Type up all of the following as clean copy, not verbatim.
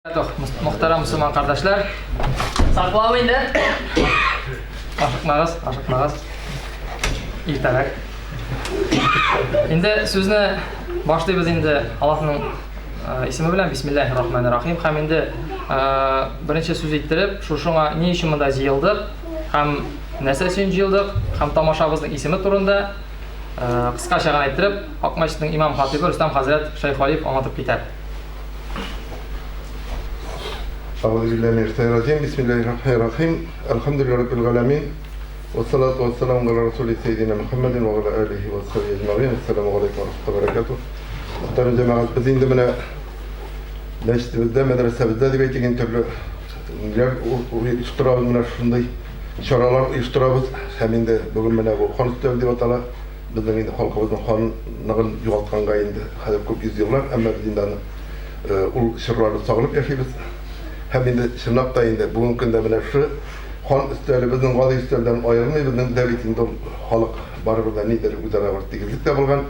Мөхтәрәм мөселман кардәшләр, саклау инде. Ашыкмагыз, ашыкмагыз. Иртәрәк. Инде сүзне башлыйбыз инде Аллаһның э, исеме белән Бисмиллаһир Рахманир Рахим һәм инде э, беренче сүз иттереп, шушыңа ни өчен монда җыелдык һәм нәрсә өчен җыелдык һәм тамашабызның исеме турында э, кыскача гына иттереп Ак мәчетнең имам хатибы Рөстәм хәзрәт Шәйхалиев аңлатып китәр. أعوذ بالله من الشيطان الرجيم بسم الله الرحمن الرحيم الحمد لله رب العالمين والصلاة والسلام على رسول سيدنا محمد وعلى آله وصحبه أجمعين السلام عليكم ورحمة الله وبركاته Мөхтәрәм җәмәгать, без инде менә мәчетебездә, мәдрәсәбездә дип әйтик, инде төрле ниләр оештырабыз, менә шундый чаралар оештырабыз. Һәм инде бүген менә бу хан өстәле дип атала. Безнең инде халкыбызның ханлыгын югалтканга инде хәзер күп йөз еллар, әмма без инде аны ул чорларны сагынып яшибез. Һәм инде чынлап та инде бүгенге көндә менә шушы хан өстәле безнең гади өстәлдән аерылмый, безнең дә бит инде ул халык барыбер дә нидер үзара бер тигезлек тә булган.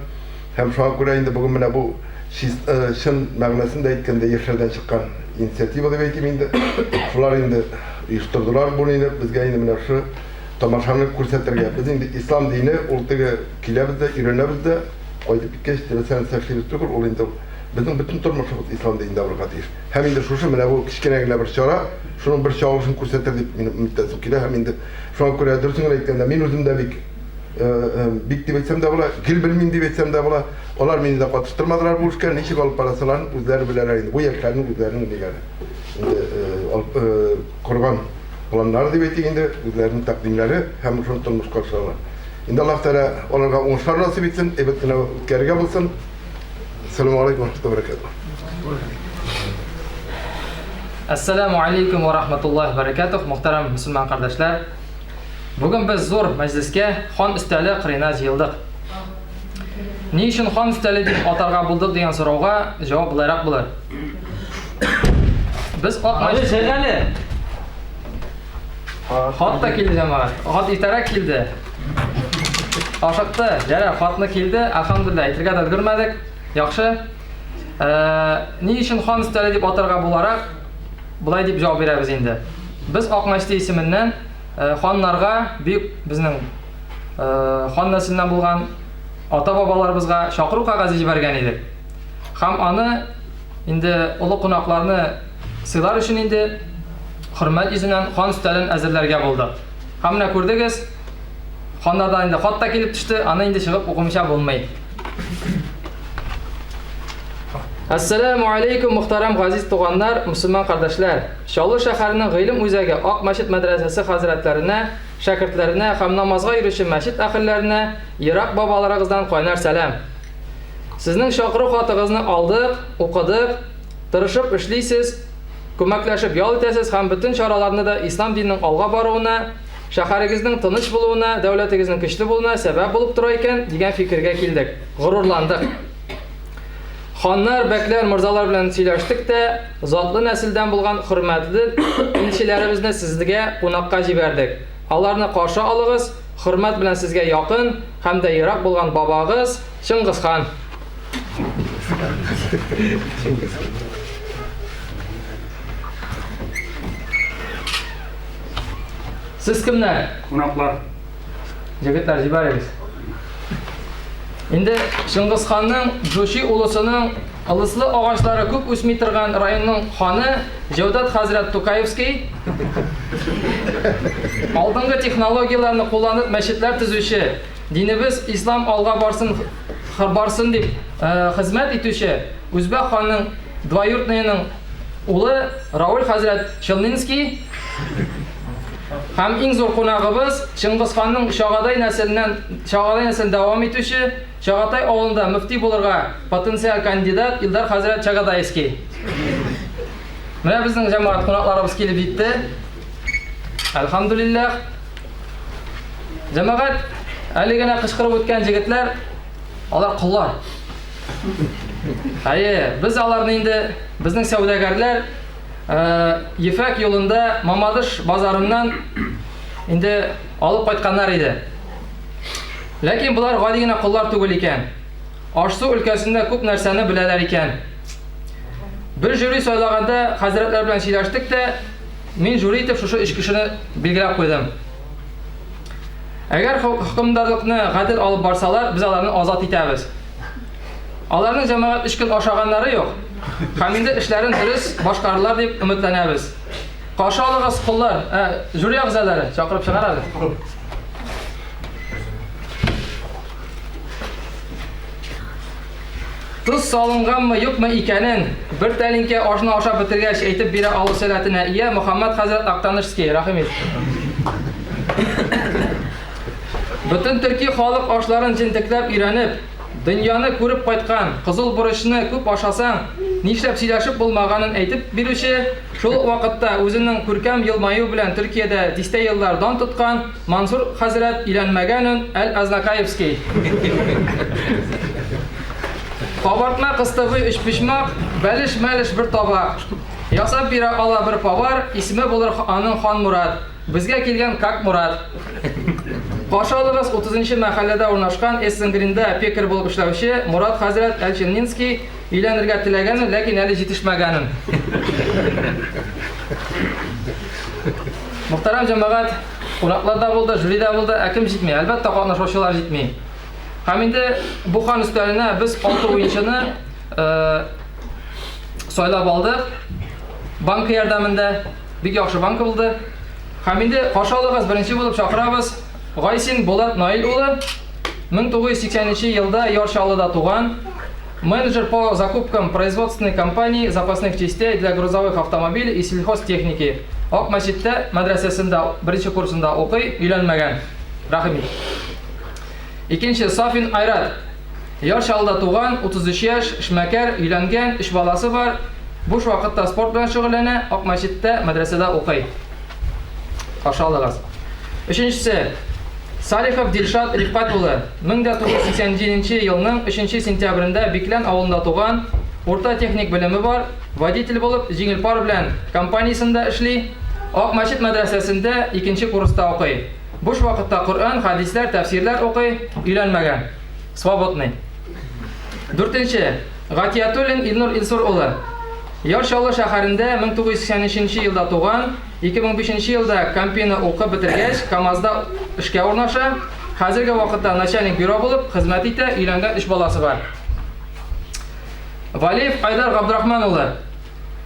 Һәм шуңа күрә инде бүген менә бу чын мәгънәсендә әйткәндә яшьләрдән чыккан инициатива дип әйтим инде. Шулар инде оештырдылар бу инде безгә инде менә шушы тамашаны күрсәтергә. Без инде ислам дине ул теге киләбез дә, өйрәнәбез дә, кайтып киткәч теләсә нәрсә эшлибез түгел, ул инде безнең бөтен тормышыбыз ислам динендә булырга тиеш. Һәм инде шушы менә бу кечкенә генә бер чара шуның бер чагылышын күрсәтер дип минем өметләнәсем килә һәм инде шуңа күрә дөресен генә әйткәндә мин үзем дә бик бик дип әйтсәм дә була, гел белмим дип әйтсәм дә була. Алар мине дә катыштырмадылар бу эшкә, ничек алып барасыларын үзләре беләләр инде. Бу яшьләрнең үзләренең ниләре. Инде алып корган планнары дип әйтик инде, үзләренең тәкъдимнәре һәм шуны тормышка ашыралар. Инде Аллаһ Тәгалә аларга уңышлар насыйп итсен, әйбәт кенә үткәрергә булсын. Ассаламу алейкум ва рахматуллаһи ва баракатуһ. Ассаламу алейкум ва рахматуллаһи ва баракатуһ, мөхтәрәм мөселман кардәшләр. Бүген без зур мәҗлескә хан өстәле кырыена җыелдык. Ни өчен хан өстәле дип атарга булдык дигән сорауга җавап былайрак булыр. Без ак Әле, чык әле. Хат та килде җәмәгать. Хат иртәрәк килде. Ашыкты. Ярар, хатны килде. Әлхәмдүлилләһ, әйтергә дә өлгермәдек. Яхшы. Э, ни өчен хан өстәле дип атарга буларак, болай дип җавап бирәбез инде. Без Ак мәчете исеменнән э, ханнарга, бөек безнең э, хан нәселеннән булган ата-бабаларыбызга чакыру кәгазе җибәргән идек. Һәм аны инде олы кунакларны сыйлар өчен инде хөрмәт йөзеннән хан өстәлен әзерләргә булдык. Һәм менә күрдегез, ханнардан инде хат та килеп төште, аны инде чыгып укымыйча булмый. Ассаламу алейкум, мөхтәрәм газиз туганнар, мөселман кардәшләр. Чаллы шәһәренең гыйлем үзәге Ак мәчет мәдрәсәсе хәзрәтләренә, шәкертләренә һәм намазга йөрүче мәчет әһелләренә ерак бабаларыгыздан кайнар сәлам. Сезнең чакыру хатыгызны алдык, укыдык. Тырышып эшлисез, күмәкләшеп ял итәсез һәм бөтен чараларны да ислам диненең алга баруына, шәһәрегезнең тыныч булуына, дәүләтегезнең көчле булуына сәбәп булып тора икән, дигән фикергә килдек, горурландык. Ханнар, бәкләр, морзалар белән сөйләштек тә, затлы нәселдән булган хөрмәтле илчеләребезне сезгә кунакка җибәрдек. Аларны каршы алыгыз, хөрмәт белән сезгә якын һәм дә ерак булган бабагыз Чыңгыз хан. Сез кемнәр? Кунаклар. Җегетләр, җибәрегез. Инде Чыңгыз ханның Джучи улусының ылыслы агачлары күп үсми торган районның ханы Җәүдәт хәзрәт Тукаевский алдынгы технологияләрне кулланып мәчетләр төзүче, динебез ислам алга барсын барсын дип хезмәт итүче Үзбәк ханның двоюродныйның улы Рауль хәзрәт Челнинский һәм иң зур кунагыбыз Чыңгыз ханның Чагадай нәселеннән Чагадай нәселен дәвам итүче Чагатай авылында мөфти булырга потенциаль кандидат Илдар хәзрәт Чагадаевский. Менә безнең җәмәгать кунакларыбыз килеп җитте. Әлхәмдүлилләһ. Җәмәгать, әле генә кычкырып үткән җегетләр, алар коллар. Әйе, без аларны инде безнең сәүдәгәрләр Ефәк юлында Мамадыш базарыннан инде алып кайтканнар иде. Ләкин болар гади генә коллар түгел икән. Аш-су өлкәсендә күп нәрсәне беләләр икән. Бер жюри сайлаганда хәзрәтләр белән сөйләштек тә, мин жюри итеп шушы өч кешене билгеләп куйдым. Әгәр хөкемдарлыкны гадел алып барсалар, без аларны азат итәбез. Аларның җәмәгать өч көн ашаганнары юк. Һәм инде эшләрен дөрес башкарырлар дип өметләнәбез. Каршы алыгыз, коллар, ә, жюри әгъзалары, чакырып чыгар әле. Тоз салынганмы, юкмы икәнен бер тәлинкә ашны ашап бетергәч әйтеп бирә алу сәләтенә ия Мөхәммәд хәзрәт Актанышский, рәхим ит. Бөтен төрки халык ашларын җентекләп өйрәнеп, дөньяны күреп кайткан, кызыл борычны күп ашасаң, нишләп сөйләшеп булмаганын әйтеп бирүче, шул ук вакытта үзенең күркәм елмаюы белән Төркиядә дистә еллар дан тоткан Мансур хәзрәт өйләнмәгәнен Әл-Азнакаевский. Кабартма кыстыбый өчпочмак, бәлеш-мәлеш бер табак. Ясап бирә ала бер повар, исеме булыр аның Хан Мурат. Безгә килгән как Мурат. Каршы алыгыз 30 нчы мәхәлләдә урнашкан Эссенгринда пекарь булып эшләүче Мурат хәзрәт Әлченнинский, өйләнергә теләгәнен, ләкин әле җитешмәгәнен. Мөхтәрәм җәмәгать, кунаклар да булды, жюри да булды, ә кем җитми? Әлбәттә, катнашучылар җитми. Һәм инде бу хан өстәленә без алты уенчыны э, сайлап алдык. Банка ярдәмендә бик яхшы банка булды. Һәм инде каршы алыгыз, беренче булып чакырабыз Гайсин Булат Наил улы, 1980 елда Яр Чаллыда туган, менеджер по закупкам производственной компании запасных частей для грузовых автомобилей и сельхозтехники. Ак мәчеттә мәдрәсәсендә беренче курсында укый, өйләнмәгән. Рәхим ит. Икенче Сафин Айрат. Яр Чаллыда туган, 33 яшь, эшмәкәр, өйләнгән, өч баласы бар. Буш вакытта спорт белән шөгыльләнә, Ак мәчеттә мәдрәсәдә укый. Каршы алыгыз. Өченчесе Салихов Дилшат Рифкать улы, 1987 елның 3 сентябрендә Биклән авылында туган, урта техник белеме бар, водитель булып, җиңел пар белән компаниясендә эшли, Ак мәчет мәдрәсәсендә икенче курста укый. Буш вакытта Коръән, хәдисләр, тәфсирләр укый, өйләнмәгән. Свободный. Дүртенче, Гатиятуллин Илнур Илсур улы. Яр Чаллы шәһәрендә 1983 елда туган, 2005 елда Кампины укып бетергәч, КАМАЗда эшкә урнаша. Хәзерге вакытта начальник бюро булып хезмәт итә, өйләнгән өч баласы бар. Валиев Айдар Габдрахман улы.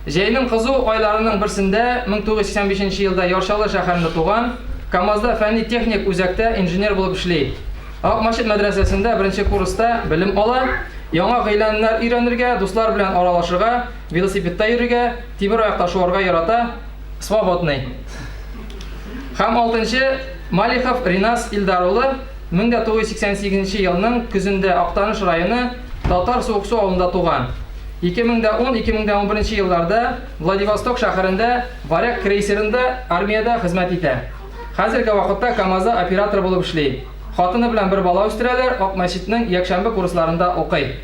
Җәйнең кызу айларының берсендә 1985 елда Яр Чаллы шәһәрендә туган, КАМАЗда фәнни-техник үзәктә инженер булып эшли. Ак мәчет мәдрәсәсендә беренче курста белем ала, яңа гыйлемнәр өйрәнергә, дуслар белән аралашырга, велосипедта йөрергә, тимер аякта шуарга ярата, свободный. Һәм алтынчы, Малихов Ринас Илдар улы, 1988 елның көзендә Актаныш районы Татар Суыксу авылында туган. 2010-2011 елларда Владивосток шәһәрендә Варяг крейсерында армиядә хезмәт итә. Хәзерге вакытта КАМАЗда оператор булып эшли. Хатыны белән бер бала үстерәләр, Акмәчетнең якшәмбе курсларында укый.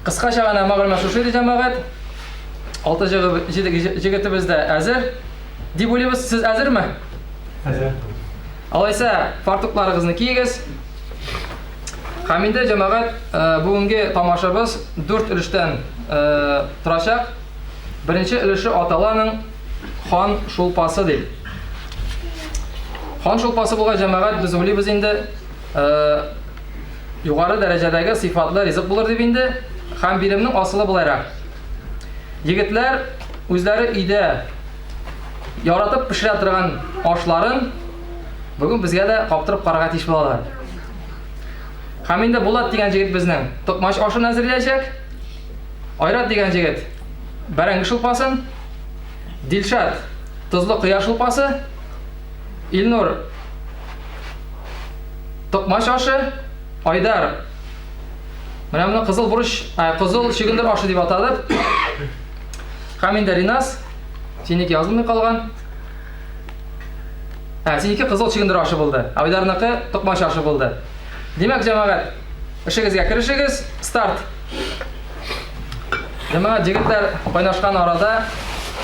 Кыскача гына мәгълүмат шушы иде, җәмәгать. Алты җегетебез дә әзер. Дип уйлыйбыз, сез әзерме? Әзер. Алайса, фартукларыгызны киегез. Һәм инде, җәмәгать, э, бүгенге тамашабыз дүрт өлештән э, торачак. Беренче өлеше аталаның Хан шулпасы дип. Хан шулпасы булган җәмәгать без уйлыйбыз инде, э, югары дәрәҗәдәге сыйфатлы ризык булыр дип инде. Һәм биремнең асылы болайрак. Егетләр үзләре өйдә яратып пешерә торган ашларын бүген безгә дә каптырып карарга тиеш булалар. Һәм инде Булат дигән җегет безнең токмач ашын әзерләячәк. Айрат дигән җегет бәрәңге шулпасын, Дилшат тозлы кыяр шулпасы, Илнур токмач ашы, Айдар менә моны кызыл бурыч, ә, кызыл чөгендер ашы дип атадык. Һәм инде Ринас, синеке язылмый калган. Ә, синеке кызыл чөгендер ашы булды. Айдарныкы токмач ашы булды. Димәк, җәмәгать, эшегезгә керешегез. Старт. Җәмәгать, җегетләр кайнашкан арада,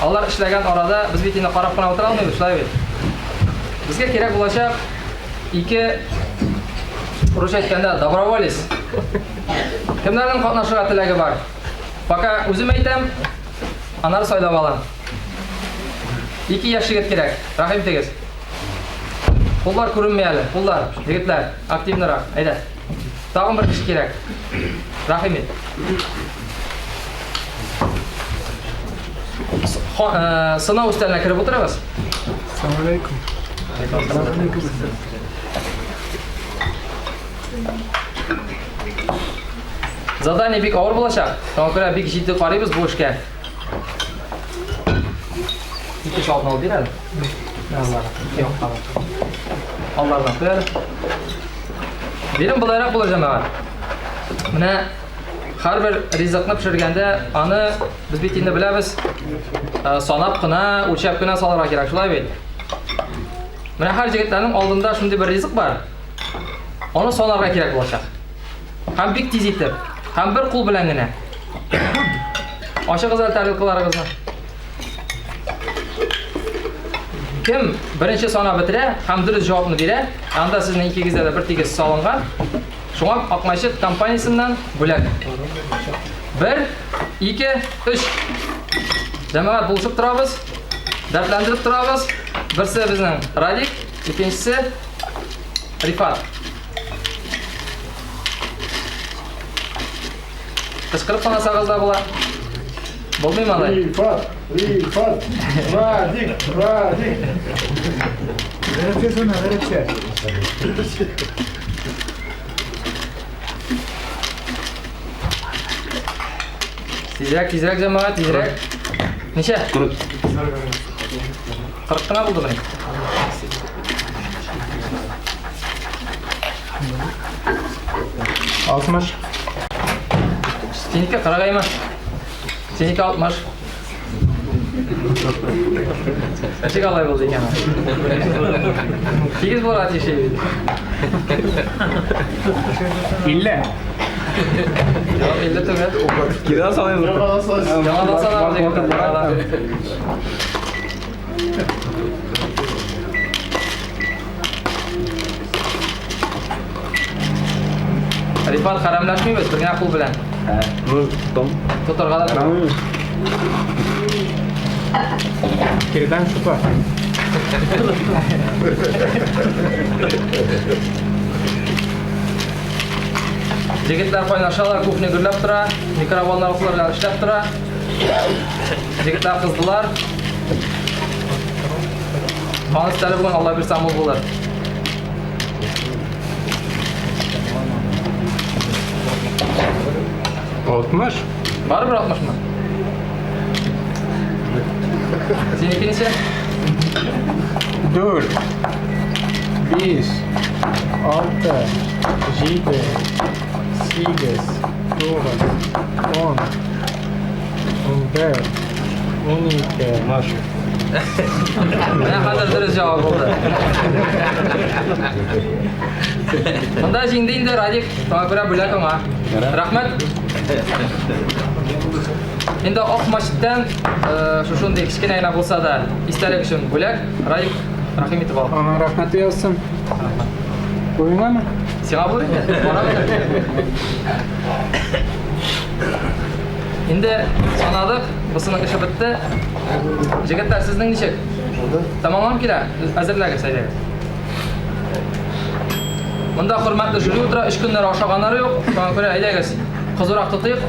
алар эшләгән арада без бит инде карап кына утыра алмыйбыз, шулай бит? Безгә кирәк булачак ике русча әйткәндә доброволец. Кемнәрнең катнашырга теләге бар? Пока үзем әйтәм. Аннары сайлап алам. Ике яшь егет кирәк. Рәхим итегез. Куллар күренми әле. Куллар, егетләр, активнырак. Әйдә. Тагын бер кеше кирәк. Рәхим ит. Э, сынау өстәленә кереп утырыгыз. Ассаламу алейкум. Задание бик авыр булачак. Шуңа күрә бик җитди карыйбыз бу эшкә. Ике шалтын алып бир әле. Алларга. Юк, Алларга куй әле. Бирем болайрак булыр җәмәгать. Менә һәрбер ризыкны пешергәндә аны без бит инде беләбез, э, санап кына, үлчәп кенә салырга кирәк, шулай бит? Менә һәр җегетләрнең алдында шундый бер ризык бар. Аны санарга кирәк булачак. Һәм бик тиз итеп, һәм бер кул белән генә. Ачыгыз әле тарелкаларыгызны. Кем беренче санап бетерә һәм дөрес җавапны бирә, анда сезнең икегездә дә бер тигез салынган. Шуңа Акмәчет компаниясеннән бүләк. Бер, ике, өч. Җәмәгать булышып торабыз, дәртләндереп торабыз. Берсе безнең Радик, икенчесе Рифат. Кычкырып санасагыз да була. Булмыймы алай? Рифат, Рифат, Радик, Радик. Гарәпчә сана, гарәпчә. Тизрәк, тизрәк, җәмәгать, тизрәк. Ничә? 40. 40 кына булдымыни? 60. Сеники 40 аймы? Сеники 60. Ничек алай булды икән? Тигез булырга тиеш иде. 50. Юк, 50 түгел. Кире салыйм. Яңадан санарбыз егетләр, яңадан. Рифат, хәрәмләшмибез, бер генә кул белән. Ну, том. Тотарга да түгел. Кирдән шута. Егетләр кайнашалар, кухня гөрләп тора, микроволновкалар белән эшләп тора. Егетләр кыздылар. Хан өстәле бүген Алла бирсә мул булыр. 60. Барыбер 60 мы? Синеке ничә? 4, 5, 6, 7, 8, 9, 10, 11, 12. Менә хәзер дөрес җавап булды. Монда җиңде инде Радик, шуңа күрә бүләк аңа. Рәхмәт. Инде Ак мәчеттән э, шушындый кечкенә генә булса да истәлек өчен бүләк. Радик, рәхим итеп ал. Аның рәхмәте язсын. Куймамы? Сиңа булыр инде. Кара инде. Инде санадык, бусының эше бетте. Җегетләр, сезнең ничек? Тәмамланып килә. Әзерләгез, әйдәгез. Монда хөрмәтле жюри утыра, өч көннәр ашаганнары юк. Шуңа күрә әйдәгез, кызурак тотыйк.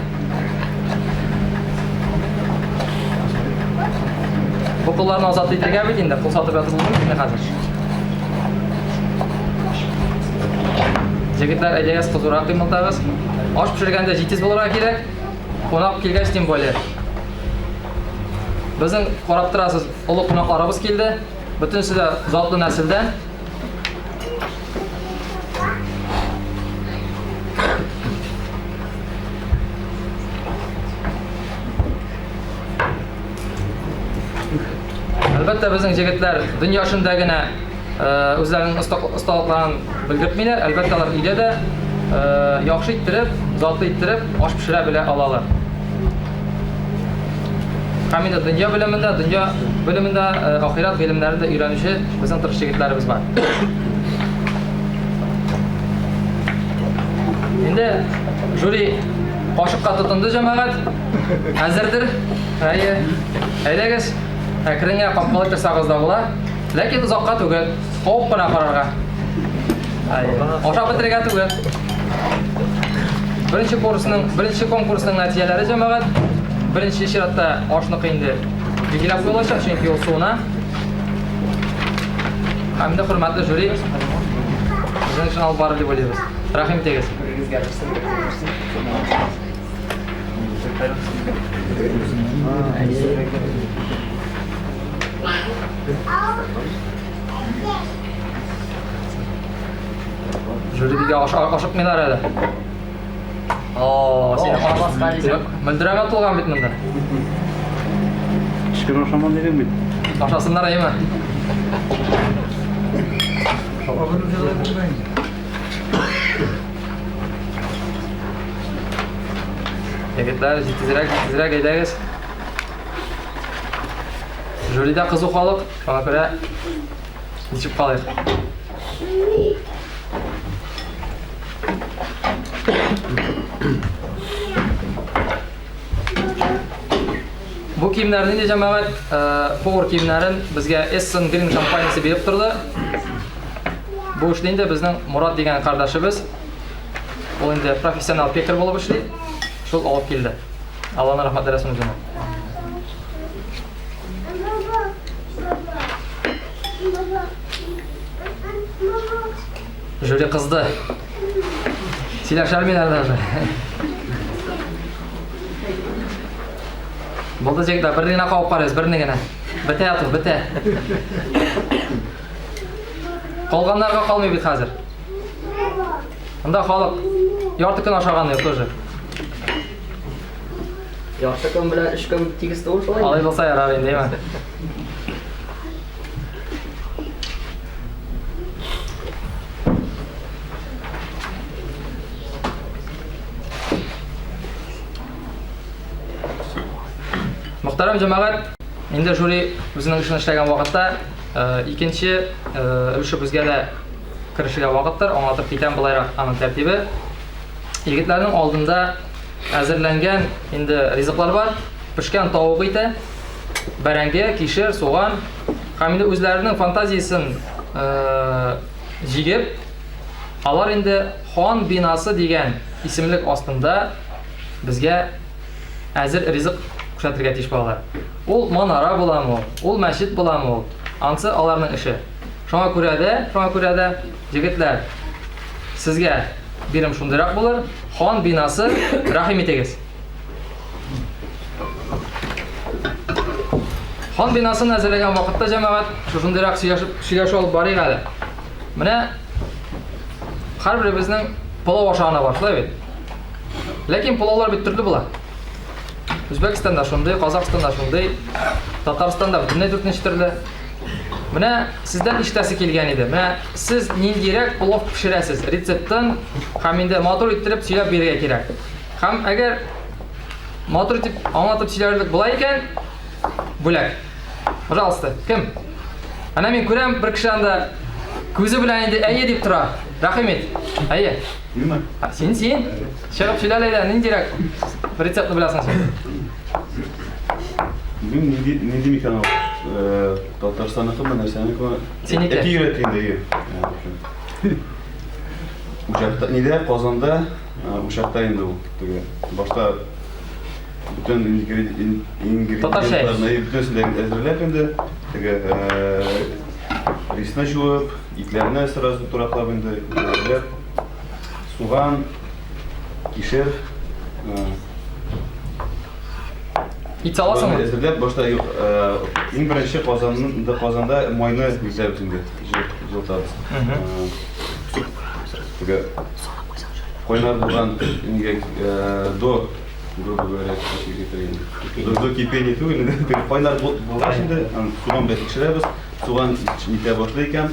Бу кулларны азат итәргә бит инде, кул сатып ятып булмый инде хәзер. Җегетләр, әйдәгез, кызурак кыймылдагыз. Аш пешергәндә җитез булырга кирәк. Кунак килгәч, тем более. Безнең карап торасыз, олы кунакларыбыз килде. Бөтенесе дә затлы нәселдән. Әлбәттә, безнең җегетләр дөнья эшендә генә э, үзләренең осталыкларын белгертмиләр. Әлбәттә, алар өйдә дә э, яхшы иттереп, затлы иттереп аш пешерә белә алалар. Һәм инде дөнья белемендә, дөнья белемендә, э, ахирәт гыйлемнәрен дә өйрәнүче безнең тырыш егетләребез бар. Инде жюри кашыкка тотынды җәмәгать. Әзердер. Әйе. Әйдәгез, әкрен генә капкалап торсагыз да була. Ләкин озакка түгел, кабып кына карарга. Әйе. Ашап бетерергә түгел. Беренче курсның, беренче конкурсның нәтиҗәләре җәмәгать. Беренче чиратта ашныкы инде билгеләп куелачак, чөнки ул суына. Һәм инде хөрмәтле жюри үзенең эшен алып барыр дип уйлыйбыз. Рәхим итегез. Берегезгә берсен, берегезгә берсен. Жюри бик ашыкмыйлар әле. О, син мөлдерәмә тулган бит монда. Эчкен ашаман дидең бит. Ашасыннар әйме? Егетләр, җитезрәк, җитезрәк әйдәгез. Жюрида кызу халык, шуңа күрә ничек калыйк. Бу киемнәрне инде җәмәгать, э, повар киемнәрен безгә Essen Green компаниясе биреп торды. Бу эшне инде безнең Мурат дигән кардәшебез, ул инде профессионал пекарь булып эшли, шул алып килде. Алланың рәхмәтләре булсын үзенә. Жюри кызды. Сөйләшәлмиләр даже. Булды җегетләр, берне генә кабып карыйбыз, берне генә. Бетә ятыр, бетә. Калганнарга калмый бит хәзер. Анда халык ярты көн ашаган юк тоже. Ярты көн белән өч көн тигез түгел шулай. Алай булса ярар инде, әйме? Мөхтәрәм җәмәгать, инде жюри үзенең эшен эшләгән вакытта э, икенче э, өлешебезгә дә керешергә вакыттыр. Аңлатып китәм былайрак аның тәртибе. Егетләрнең алдында әзерләнгән инде ризыклар бар. Пешкән тавык ите, бәрәңге, кишер, суган һәм инде үзләренең фантазиясен э, җигеп, алар инде хан бинасы дигән исемлек астында безгә әзер ризык күрсәтергә тиеш булалар. Ул манара буламы ул, ул мәчет буламы ул, ансы аларның эше. Шуңа күрә дә, шуңа күрә дә, егетләр, сезгә бирем шундыйрак булыр, хан бинасы, рәхим итегез. Хан бинасын әзерләгән вакытта җәмәгать шушындыйрак сөйләшеп сөйләшү алып барыйк әле. Менә һәрберебезнең пылау ашаганы бар, шулай бит? Ләкин пылаулар бит төрле була. Үзбәкстанда шундый, Казахстанда шундый, Татарстанда бөтенләй дүртенче төрле. Менә сездән ишетәсе килгән иде. Менә сез ниндирәк плов пешерәсез? Рецептын һәм инде матур иттереп сөйләп бирергә кирәк. Һәм әгәр матур итеп аңлатып сөйләрлек була икән, бүләк. Пожалуйста, кем? Әнә мин күрәм, бер кеше анда күзе белән инде әйе дип тора. Рәхим ит. Әйе. Мина. Син, син. Чыгып сөйлә әле, ниндирәк рецептны беләсең син? Мин нинди нинди микән ул? Э, Татарстанныкымы, нәрсәнекеме? Синеке. Әти өйрәтте инде, әйе. Учакта, нидә, Казанда, э, учакта инде ул. Теге башта бөтен ингредиентларны бөтенесен дә әзерләп инде, теге э, рисны җуып, итләрне сразу тураклап инде әзерләп, суган, кишер, э, Ит саласыңмы? Әзерләп башта юк. Э, иң беренче казанны казанда майны нитәбез инде, җылытабыз. Э, теге кайнар булган нигә до, грубо говоря, до кипения түгел, инде кайнар булгач инде, суган белән тикшерәбез. Суган нитә башлый икән.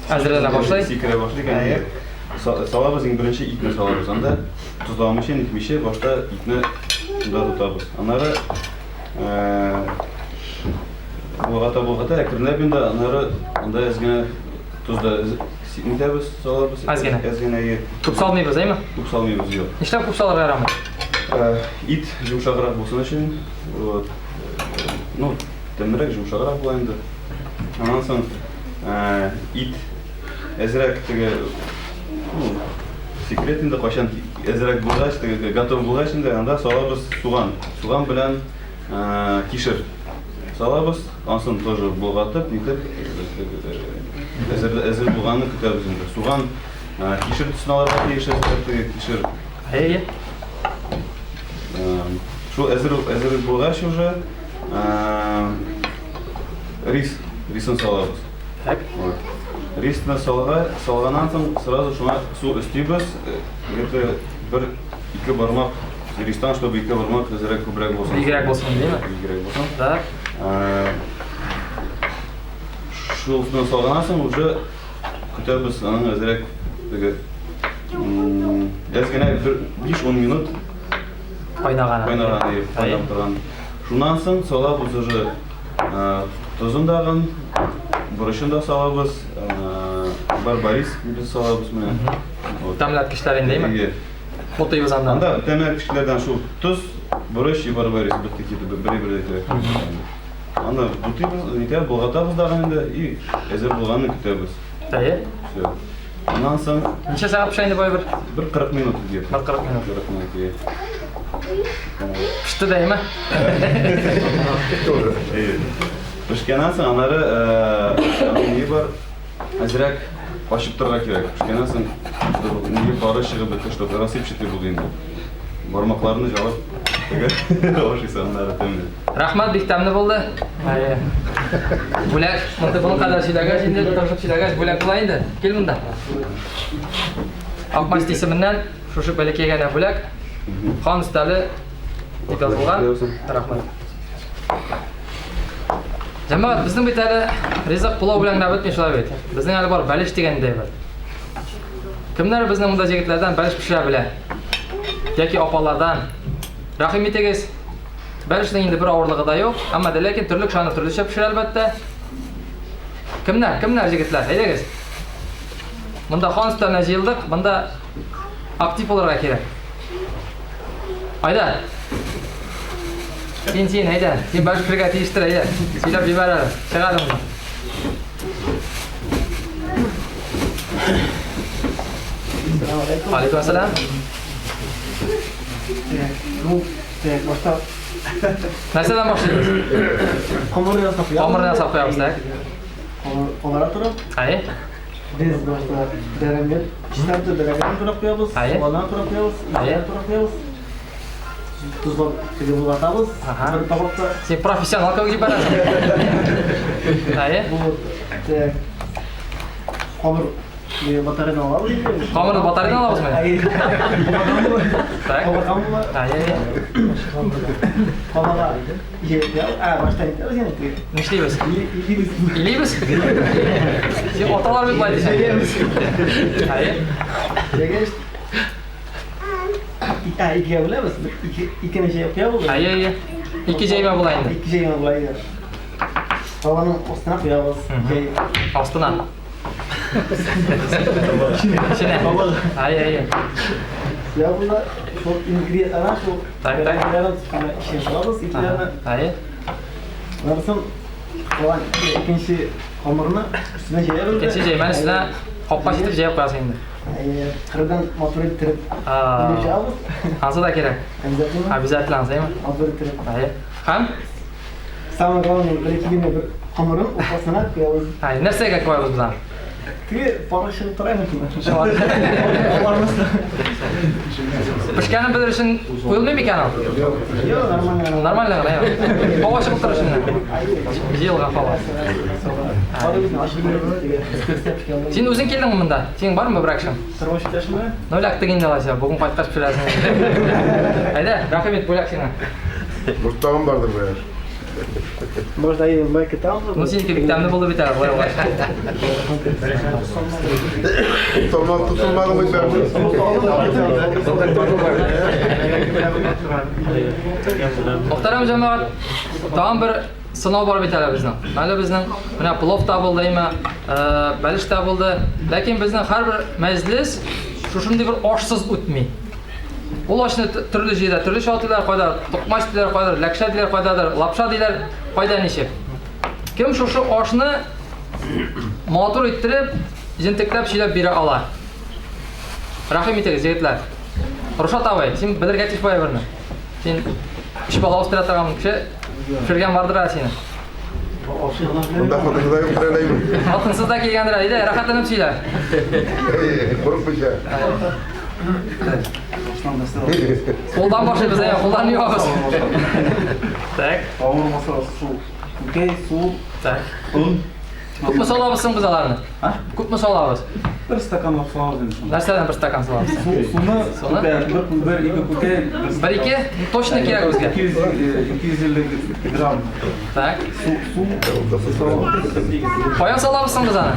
Әзерләнә башлый. Сикерә башлый икән. Салабыз, иң беренче итне салабыз. Анда тозламыйча, нитмичә башта итне шунда тотабыз. Аннары болгата болгата әкренләп инде аннары анда әз генә тоз да нитәбез, салабыз. Әз генә. Әз генә. Күп салмыйбыз, әйме? Күп салмыйбыз, юк. Нишләп күп салырга ярамый? Ит йомшаграк булсын өчен, вот. Ну, тәмлерәк, йомшаграк була инде. Аннан соң ит әзрәк теге, ну, секрет инде, кайчан әзрәк булгач, теге готов булгач инде, анда салабыз суган. Суган белән кишер салабыз, ансын тоже болгатып, нитеп, әзер, әзер булганын көтәбез инде. Суган кишер төсен алырга тиеш, әзрәк теге кишер. Әйе. Шул әзер әзер булгач уже рис, рисын салабыз. Так. Вот. Рисны салга, салганнан соң сразу шуңа су өстибез, где-то бер ике бармак ристан, чтобы ике бармак әзрәк күбрәк булсын. Бигрәк булсын, димме? Бигрәк булсын. Так. Шулсын салганнан соң уже көтәбез аның әзрәк теге әз генә бер 5-10 минут кайнаган. Кайнаган, кайнап торган. Шуннан соң салабыз уже тозын дагын, борычын да салабыз, барбарис без салабыз менә. Тәмләткечләр инде, әйме? Бутыйбыз аннан. Анда тәмләткечләрдән шул тоз, борыч и барбарис бетте китте, бер-бер дә кирәк. Аны бутыйбыз, нитә, болгатабыз дагы инде и әзер булганын көтәбез. Әйе. Все. Аннан соң Ничә сәгать пешә инде бу әйбер? Бер 40 минут где-то. Бер 40 минут. 40 минут, әйе. Пеште дә, әйме? Әйе. Пешкәннән соң аннары аның ни бар? Әзрәк ачып торырга кирәк. Пешкәннән соң, чтобы ни пары чыгып бетте, чтобы рассыпчатый булды инде. Бармакларны җалап ашыйсың аннары тәмле. Рәхмәт, бик тәмле булды. Әйе. Бүләк, монда моның кадәр сөйләгәч инде, тырышып сөйләгәч, бүләк була инде. Кил монда. Акмач исеменнән шушы бәләкәй генә бүләк. Хан өстәле дип язылган. Рәхмәт. Җәмәгать, безнең бит әле ризык пылау белән генә бетми шулай бит. Безнең әле бар бәлеш дигән дә бар. Кемнәр безнең монда җегетләрдән бәлеш пешерә белә? Яки апалардан. Рәхим итегез. Бәлешнең инде бер авырлыгы да юк, әмма дә ләкин төрле кеше аны төрлечә пешерә әлбәттә. Кемнәр, кемнәр җегетләр? Әйдәгез. Монда хан өстәленә җыелдык, монда актив булырга кирәк. Айда. Син, син, әйдә. Син бәлеш пешерергә тиештер, әйдә. Сөйләп җибәр әле. Чык әле монда. Алейкум ассалам. Ну, так, башта Нәрсәдән башлыйбыз? Камырны ясап куябыз. Камырны ясап куябыз, так. Камыр кабара торып. Әйе. Без башта бәрәңге, чистартып бәрәңгене турап куябыз, суганнан турап куябыз, итне турап куябыз. Тозлап теге болгатабыз. Бер табакта. Син профессионал кебек җибәрәсең. Әйе. Бу так. Камыр батарейны алабыз инде. Камырны батарейны алабызмы? Әйе. Так. Камыр. Әйе. Камырга җәйгә, а, башта әйтәбез инде теге. Нишлибез? Илибез. Илибез? Син аталар бит болай дисең. Әйе. Җәйгәч Ә, икегә бүләбез. Ике, икене җәеп куябыз. Әйе, әйе. Ике җәймә була инде. Ике җәймә була инде. Табаның астына куябыз. Җәй. Астына. Эченә. Әйе, әйе. Куябыз да, шул ингредиентларны шул Так, так. бәрәңгеләрен эченә салабыз, итләрне. Әйе. Аннан соң калган икенче камырны өстенә җәябез. Икенче җәймәне өстенә капкач итеп җәеп куясың инде. Әйе, кырдан матур иттереп илеп чыгабыз. Ансы да кирәк. Обязательно. Обязательно ансы, әйеме? Матур иттереп. Әйе. Һәм? Самое главное, бер ике генә бер камырын уртасына куябыз. Әйе, нәрсәгә куябыз без аны? Теге пары чыгып тора инде. Пешкәнен белер өчен куелмый микән ул? Юк, нормально гына. Нормально гына, юк. Һава чыгып тора өчен. Җыелган һава. Син үзең килдеңме монда? Синең бармы берәр кешең? Тормыш иптәшем белән. Ну, эләктең инде алайса. Бүген кайткач пешерәсең. Әйдә, рәхим ит, бүләк сиңа. Может, тагын бардыр берәр. Может, әйе, майка там. Ну, синеке бик тәмле булды бит әле, болай булгач. Салмак тотылмадың бит бәрбер. Мөхтәрәм җәмәгать, тагын бер сынау бар бит әле безнең. Әле безнең менә плов та булды, әйме, бәлеш тә булды. Ләкин безнең һәрбер мәҗлес шушындый бер ашсыз үтми. Ул ашны төрле җирдә төрлечә атыйлар, кайда токмач диләр, кайдадыр ләкшә диләр, кайдадыр лапша диләр, кайда ничек. Кем шушы ашны матур иттереп, җентекләп сөйләп бирә ала? Рәхим итегез, егетләр. Рушат абый, син белергә тиеш бу әйберне. Син өч бала үстерә торган кеше, пешергән бардыр әле сине. Монда хатынсыз да юктыр әле әйме. Хатынсыз да килгәндер әле. Әйдә, рәхәтләнеп сөйлә. Курыкмыйча. Кулдан башлыйбыз, әйе, кулдан юабыз. Так. Авыр булса су. Күкәй, су. Так. Он. Күпме салабыз соң без аларны? А? Күпме салабыз? Бер стаканлап салабыз инде шуны. Нәрсәдән бер стакан салабыз? Су, суны, Суны? күкәй, бер, бер, ике күкәй, бер Бер ике? Точно кирәк безгә. 200, 250 грамм Так. су, су салабыз. Каян салабыз соң без аны?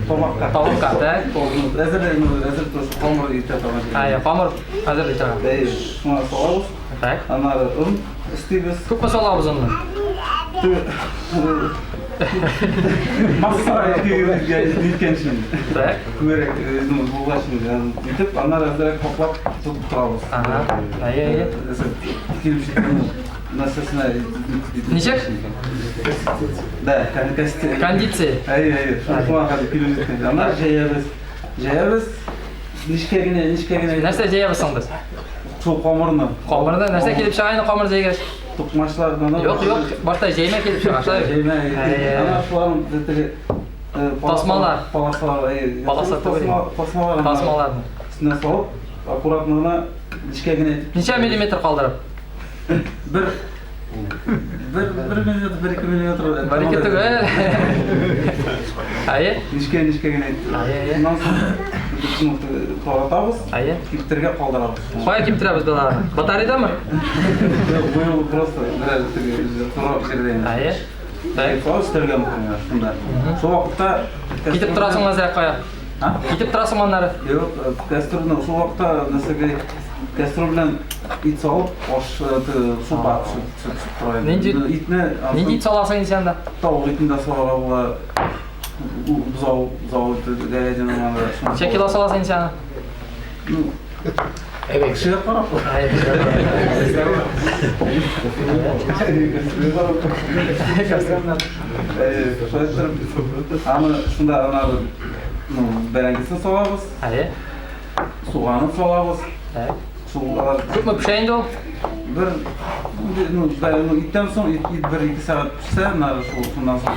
Табакка. Табакка, так. Әзер, әзер тор, камыр итә торган. Әйе, камыр әзер итә торган. Әйе, шуңа салабыз. Так. Аннары он өстибез. Күпме салабыз онны? Масса ниткәнче. Так. Күбрәк ну, булгач инде, итеп, аннары әзрәк каплап тотып торабыз. Ага. Әйе, әйе. Килеп җиткән нәрсәсенә. Ничек? Да, консистенция. Кондиция. Әйе, әйе. Шуңа хәзер килеп җиткән. Аннары җәябез. Җәябез. Нечкә генә, нечкә генә. Нәрсә җәябез соң без? Шул камырны. Камырны нәрсә килеп чыга инде камыр җәйгәч? Токмачларны. Юк, юк, башта җәймә килеп чыга, шулай. Җәймә. Ана шуларын теге тасмалар. Полосалар, әйе. Полоса түгел. Тасмалар. Тасмаларны. Өстенә салып, аккуратно гына нечкә генә итеп. Ничә миллиметр калдырып? Бер бер бер миллиметр, бер ике миллиметр. Бер ике түгел. Әйе. Нечкә нечкә генә итеп. Әйе, әйе. Шуннан соң таратабыз. Әйе. Киптерергә калдырабыз. Кая киптерәбез без аларны? Батареядамы? Бу просто бераз теге коры җирдә. Әйе. Так, өстәлгә, например, шунда. Шул вакытта китеп торасың әзрәк кая? Китеп торасың аннары? Юк, кастрюльне шул вакытта нәрсәгә кастрюль белән ит салып, аш супа төшеп тора. Нинди итне? Нинди ит саласың инде син анда? Тавык итен дә салырга була. Бозау, бозау ите, говядина анда. Ничә кило саласың инде син аны? Ну, кешегә карап. Шулай итеп, аны шунда анары, ну, бәрәңгесен салабыз. Әйе. Суганын салабыз. Шул алар Күпме пешә инде ул? Бер, ну, ну, иттән соң ит, ит бер ике сәгать пешсә, аннары шул шуннан соң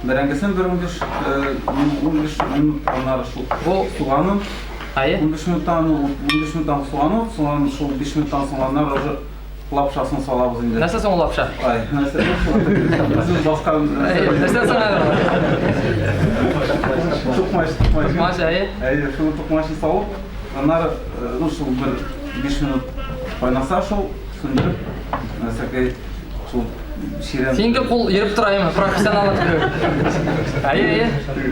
бәрәңгесен бер 15 15 минут аннары шул Бу суганын Әйе. 15 минуттан, 15 минуттан суганы, суган шул 5 минуттан соң аннары уже лапшасын салабыз инде. Нәрсә соң ул лапша? Ай, нәрсә? Үзем баскан. Нәрсә соң әле ул? Тукмач, тукмач. Тукмач, әйе. Әйе, шул тукмачны салып, аннары, ну, шул бер 5 минут кайнаса шул, сүндереп, нәрсәкәй, шул чирәм. Син гел кул йөреп тора, әйеме? Профессионал кебек. Әйе, әйе.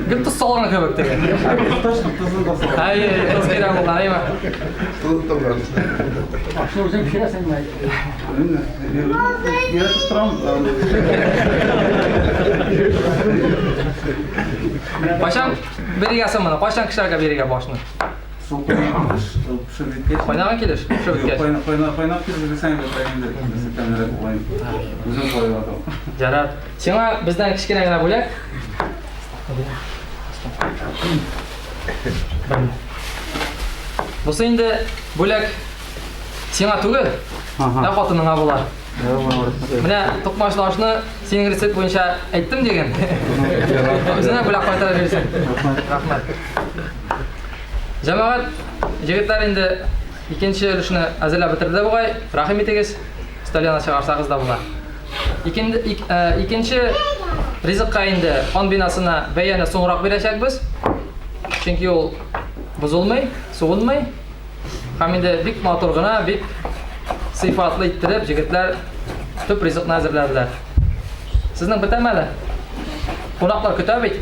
Гел тоз салган кебек теге. Точно, тозын да салган. Әйе, тоз кирәк булган, әйеме? Тоз салган. Ашны үзең пешерәсеңме? Өйрәтеп торам. Кайчан бирегәсең моны? Кайчан кешеләргә бирегә башны? Шул пешеп җиткәч. Кайнаган килеш, пешеп беткәч. Кайнап килеш бирсәң, инде тәмлерәк була инде. Үзем шулай яратам. Ярар. Сиңа бездән кечкенә генә бүләк. Бусы инде бүләк сиңа түгел, ә хатыныңа була. Менә токмачлы ашны синең рецепт буенча әйттем диген. Үзенә бүләк кайтарып бирсен. Рәхмәт. Җәмәгать, егетләр инде икенче өлешне әзерләп бетерде бугай. Рәхим итегез, өстәл янына чыгарсагыз да була. Икенче ризыкка инде хан бинасына бәяне соңрак бирәчәкбез. Чөнки ул бозылмый, суынмый. Һәм инде бик матур гына, бик сыйфатлы иттереп җегетләр төп ризыкны әзерләделәр. Сезнең бетәме әле? Кунаклар көтә бит.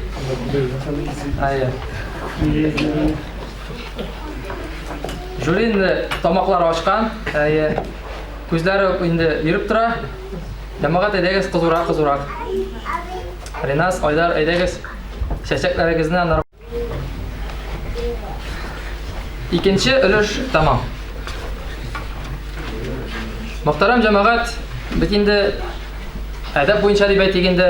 Әйе. Жюри инде тамаклары ачкан, әйе. Күзләре инде йөреп тора. Җәмәгать, әйдәгез, кызурак, кызурак. Ринас, Айдар, әйдәгез. Чәчәкләрегезне аннары. Икенче өлеш тәмам. Мөхтәрәм җәмәгать, бит инде әдәп буенча дип әйтик инде,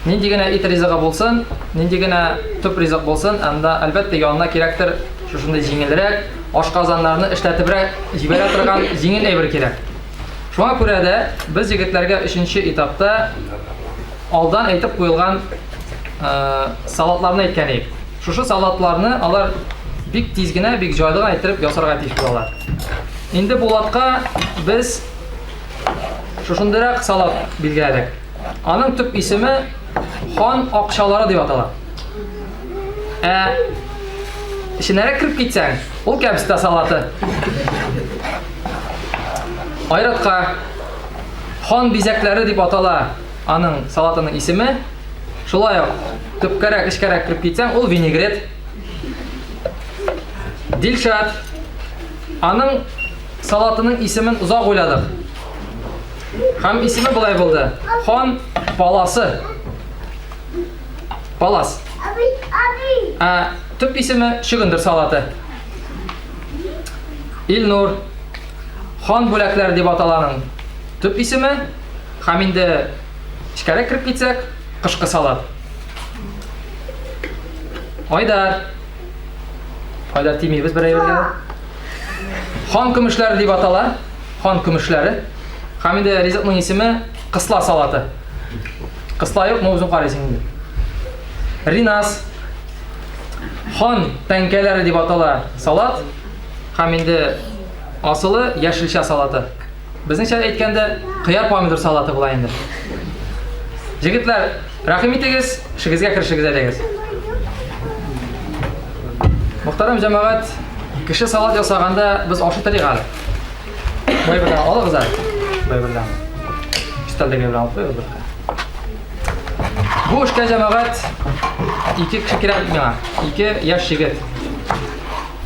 нинди генә ит ризыгы булсын, нинди генә төп ризык булсын, анда әлбәттә янына кирәктер шушындый җиңелрәк, ашказаннарны эшләтебрәк җибәрә торган җиңел әйбер кирәк. Шуңа күрә дә без егетләргә өченче этапта алдан әйтеп куелган салатларны әйткән идек. Шушы салатларны алар бик тиз генә, бик җайлы гына иттереп ясарга тиеш булалар. Инде Булатка без шушындыйрак салат билгеләдек. Аның төп исеме хан акчалары дип атала. Ә эченәрәк кереп китсәң, ул кәбестә салаты. Айратка хан бизәкләре дип атала аның салатының исеме. Шулай ук төпкәрәк, эчкәрәк кереп китсәң, ул винегрет. Дилшат. Аның салатының исемен озак уйладык. Һәм исеме болай булды. Хан паласы. Палас. Ә төп исеме чөгендер салаты. Илнур. Хан бүләкләре дип аталаның төп исеме. Һәм инде эчкәрәк кереп китсәк, кышкы салат. Айдар. Айдар тимибез бер әйбергә. Хан көмешләре дип атала. Хан көмешләре. Һәм инде ризыкның исеме кысла салаты. Кысла юк, но үзең карыйсың инде. Ринас. Хан тәңкәләре дип атала салат. Һәм инде асылы яшелчә салаты. Безнеңчә әйткәндә, кыяр помидор салаты була инде. Җегетләр, рәхим итегез, эшегезгә керешегез әйдәгез. Мөхтәрәм җәмәгать, кеше салат ясаганда без ашый торыйк әле. Бай белән алыгыз әле. Бай белән. Өстәлдәге белән алып куегыз бер. Бу эшкә җәмәгать ике кеше кирәк миңа. Ике яшь егет.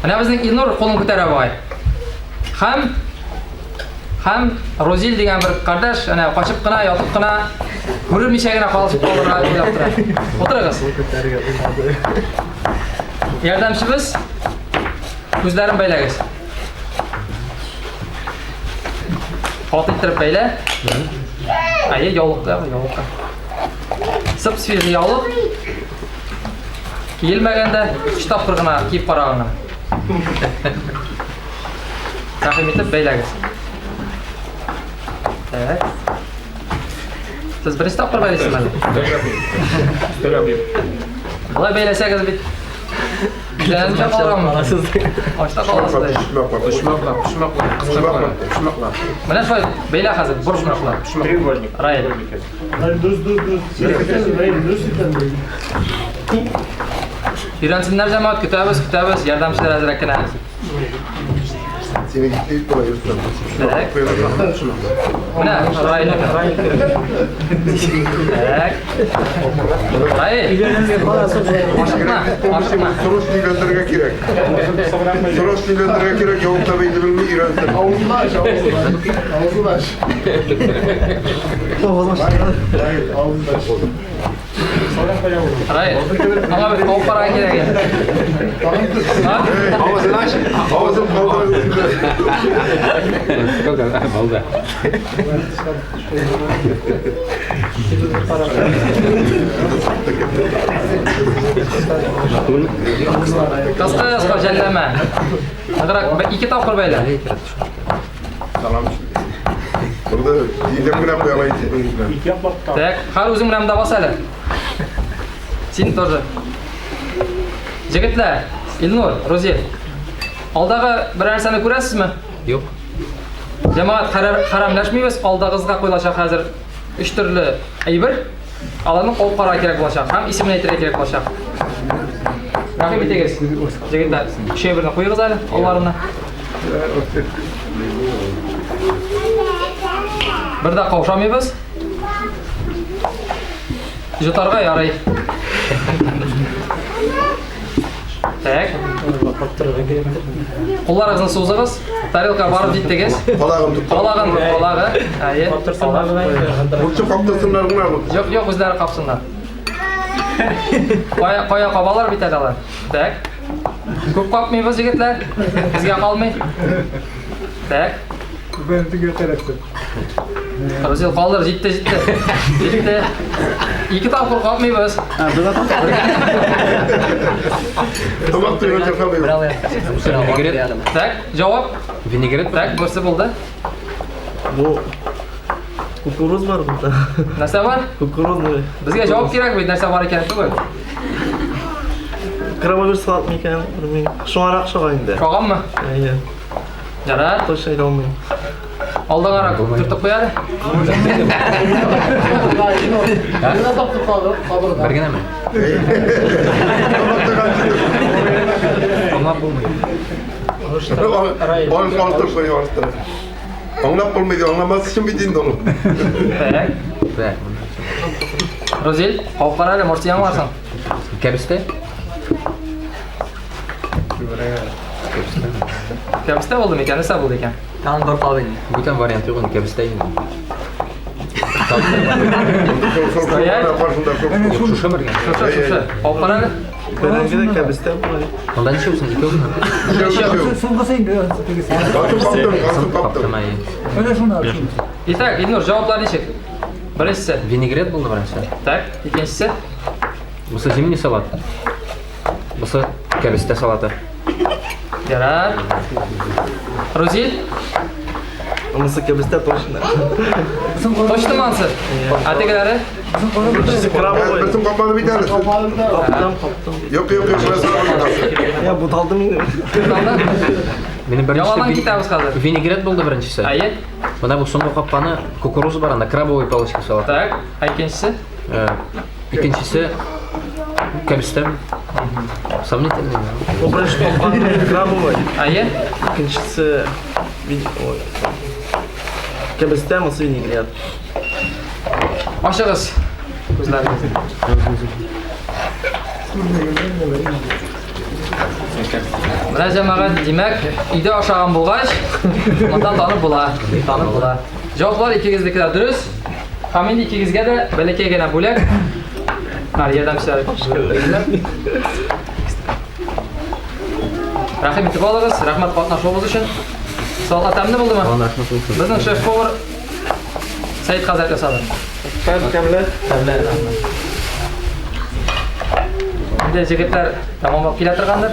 Менә безнең Илнур кулын күтәрә бугай. Һәм Һәм Рузил дигән бер кардәш, әнә качып кына, ятып кына, күренмичә генә калышып калырга уйлап тора. Утырыгыз. Ярдәмчебез, күзләрен бәйләгез. Каты иттереп бәйлә. Әйе, яулыкта, яулыкта. Сып-свежий яулык. Киелмәгәндә, өч тапкыр гына киеп караган гына. Рәхим итеп бәйләгез. Так. Сез беренче тапкыр бәйлисезме әле? Болай бәйләсәгез бит Күзләренчә калырамы? Ашта каласыз. Почмаклап, почмаклап, почмаклап, почмаклап. Менә шулай бәйлә хәзер, борчмаклап. Треугольник. Раил. Дөрес, дөрес, дөрес. Дөрес икән. Өйрәнсеннәр җәмәгать, көтәбез, көтәбез, ярдәмчеләр әзрәк кенә. Сине китеп була йөрсәм. Так. Менә Раил. Так. Раил. Ашыкма, ашыкма. Срочно өйләндерергә кирәк. Срочно өйләндерергә кирәк, яулык та бәйли белми өйрәнсен. Авызын ач, авызын ач. Авызын ач. Раил, авызын ач. Раил, аңа бит алып карарга кирәк инде. Авызын ач, авызын калдырыгыз инде. Булды. Кыска кыска жәлләмә. Ныграк ике тапкыр бәйлә. Burada идем генә куя алайын. Ике яклап та. Так, хәл үзең белән дә бас әле. Син тоже. Җегетләр, Илнур, Рузил. Алдагы бер нәрсәне күрәсезме? Юк. Җәмәгать хәрәмләшмибез, алдагызга куелачак хәзер өч төрле әйбер. Аларны алып карарга кирәк булачак һәм исемен әйтергә кирәк булачак. Рәхим итегез, җегетләр. Өч әйберне куегыз әле алларына. Бер дә каушамыйбыз. Йотарга ярый. Так. Кулларыгызны сузыгыз. Тарелка барып җиттегез. Калагын тот. Калагын, калагы. Әйе. Лучше каптырсыннар гына. Юк, юк, үзләре капсыннар. Кая, кая кабалар бит әле алар. Так. Күп капмыйбыз, егетләр. Безгә калмый. Так. Рузил, калдыр, җитте, җитте. Җитте. Ике тапкыр капмыйбыз. Тамак туйганчы калмыйбыз. Винегрет. Так, җавап. Винегрет. Так, берсе булды. Бу кукуруз бар монда. Нәрсә бар? Кукурузный. Безгә җавап кирәк бит, нәрсә бар икән түгел. Крабовый салат микән, белмим. Шуңарак шуңа инде. Шаганмы? Әйе. Ярар. Точно әйтә алмыйм. Алданарак төртеп куй әле. Менә таптык кабырга. Бер генәме? Тамак туйганчы. Аңлап булмый. Алып алып куй, алып. Аңлап булмый, аңламас өчен бит инде ул. Так. Так. Рузил, кабып кара әле, может, син аңларсың. Кәбестә? Кәбестә булды микән, нәрсә булды икән? Тагын бер кабы инде. Бүтән вариант юк инде, кәбестә инде. Шул шул каршында шул. Юк, шушы бер генә. Шушы, шушы. Кабып кара әле. Бәрәңге дә кәбестә була. Монда ничә булсын? Икәү генә. Соңгысы инде тегесе. Каптым, каптым, Каптым, каптым. әйе. Менә шуны ал, шуны. Итак, Илнур, җаваплар ничек? Беренчесе. Винегрет булды беренче. Так, икенчесе. Бусы зимний салат. Бусы кәбестә салаты. Ярар. Рузил, Монысы кәбестә точно. точно ансы? Ә тегеләре? Беренчесе крабовый. Берсен капмады бит әле. Каптым, каптым. Юк, юк, юк, берсен Я буталдым инде. Минем беренчесе Яңадан китәбез хәзер. Винегрет булды беренчесе. Әйе. Менә бу соңгы капканы кукуруз бар анда, крабовый палочка салаты. Так, ә икенчесе? Икенчесе кәбестә. Сомнительный. Бу беренче капкан крабовый. Әйе. Икенчесе ой. Кәбестә, монысы винегрет. Ашыгыз. Күзләрегезне. Менә җәмәгать, димәк, өйдә ашаган булгач, монда танып була, танып була. Җаваплар икегезнеке дә дөрес. Һәм инде икегезгә дә бәләкәй генә бүләк. Нар ярдәмчеләр. Рәхим итеп алыгыз, рәхмәт катнашуыгыз өчен. Салат тәмле булдымы? Безнең шеф-повар Сәид хәзрәт ясады. Тәмле. Тәмле, рәхмәт. Инде җегетләр тәмамлап килә торгандыр.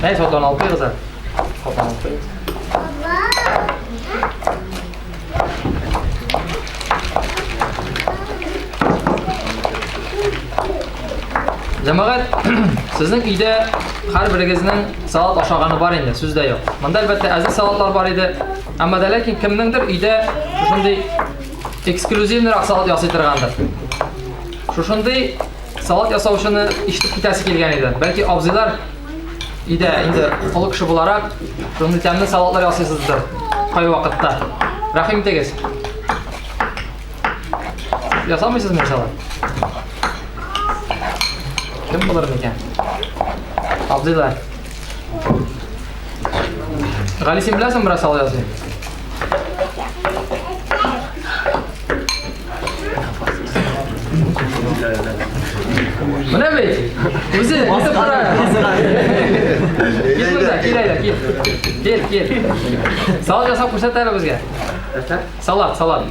Нәй, сотларын алып куегыз әле. Сотларын алып куегыз. Җәмәгать, сезнең өйдә һәрберегезнең салат ашаганы бар инде, сүз дә юк. Монда әлбәттә әзер салатлар бар иде. Әмма дә ләкин кемнеңдер өйдә шушындый эксклюзивныйрак салат ясый торгандыр. Шушындый салат ясаучыны ишетеп китәсе килгән иде. Бәлки абзыйлар өйдә инде олы кеше буларак шундый тәмле салатлар ясыйсыздыр кайвакытта. Рәхим итегез. Ясамыйсызмы салат? Кем булыр микән? Абзыйлар. Гали, син беләсеңме бераз салат ясый? Менә бит. Үзе әйтеп тора. Кил монда, кил әйдә, кил. Кил, кил. Салат ясап күрсәт әле безгә. Салат, салат.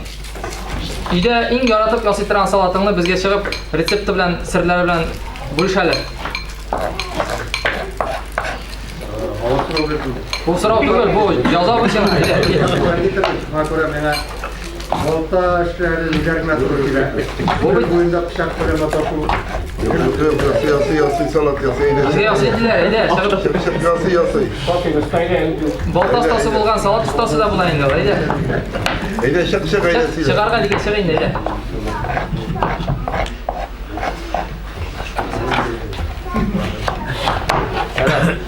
Өйдә иң яратып ясый торган салатыңны безгә чыгып, рецепты белән, серләре белән бүлеш әле. Бу сорау түгел, бу яза бу сиңа. Әйдә, кил. Шуңа күрә миңа балта эшләре үзгәрмә туры килә. Бу бит Буенда пычак белән маташу. Юк, юк, ясый, ясый, ясый, салат ясый. безгә ясый диләр, әйдә, чыгып. Ясый, ясый. Балта остасы булган, салат остасы да була инде, ул, әйдә. Әйдә, чык, чык, әйдә, Чык, сөйлә. чыгарга дигән чык инде, әйдә.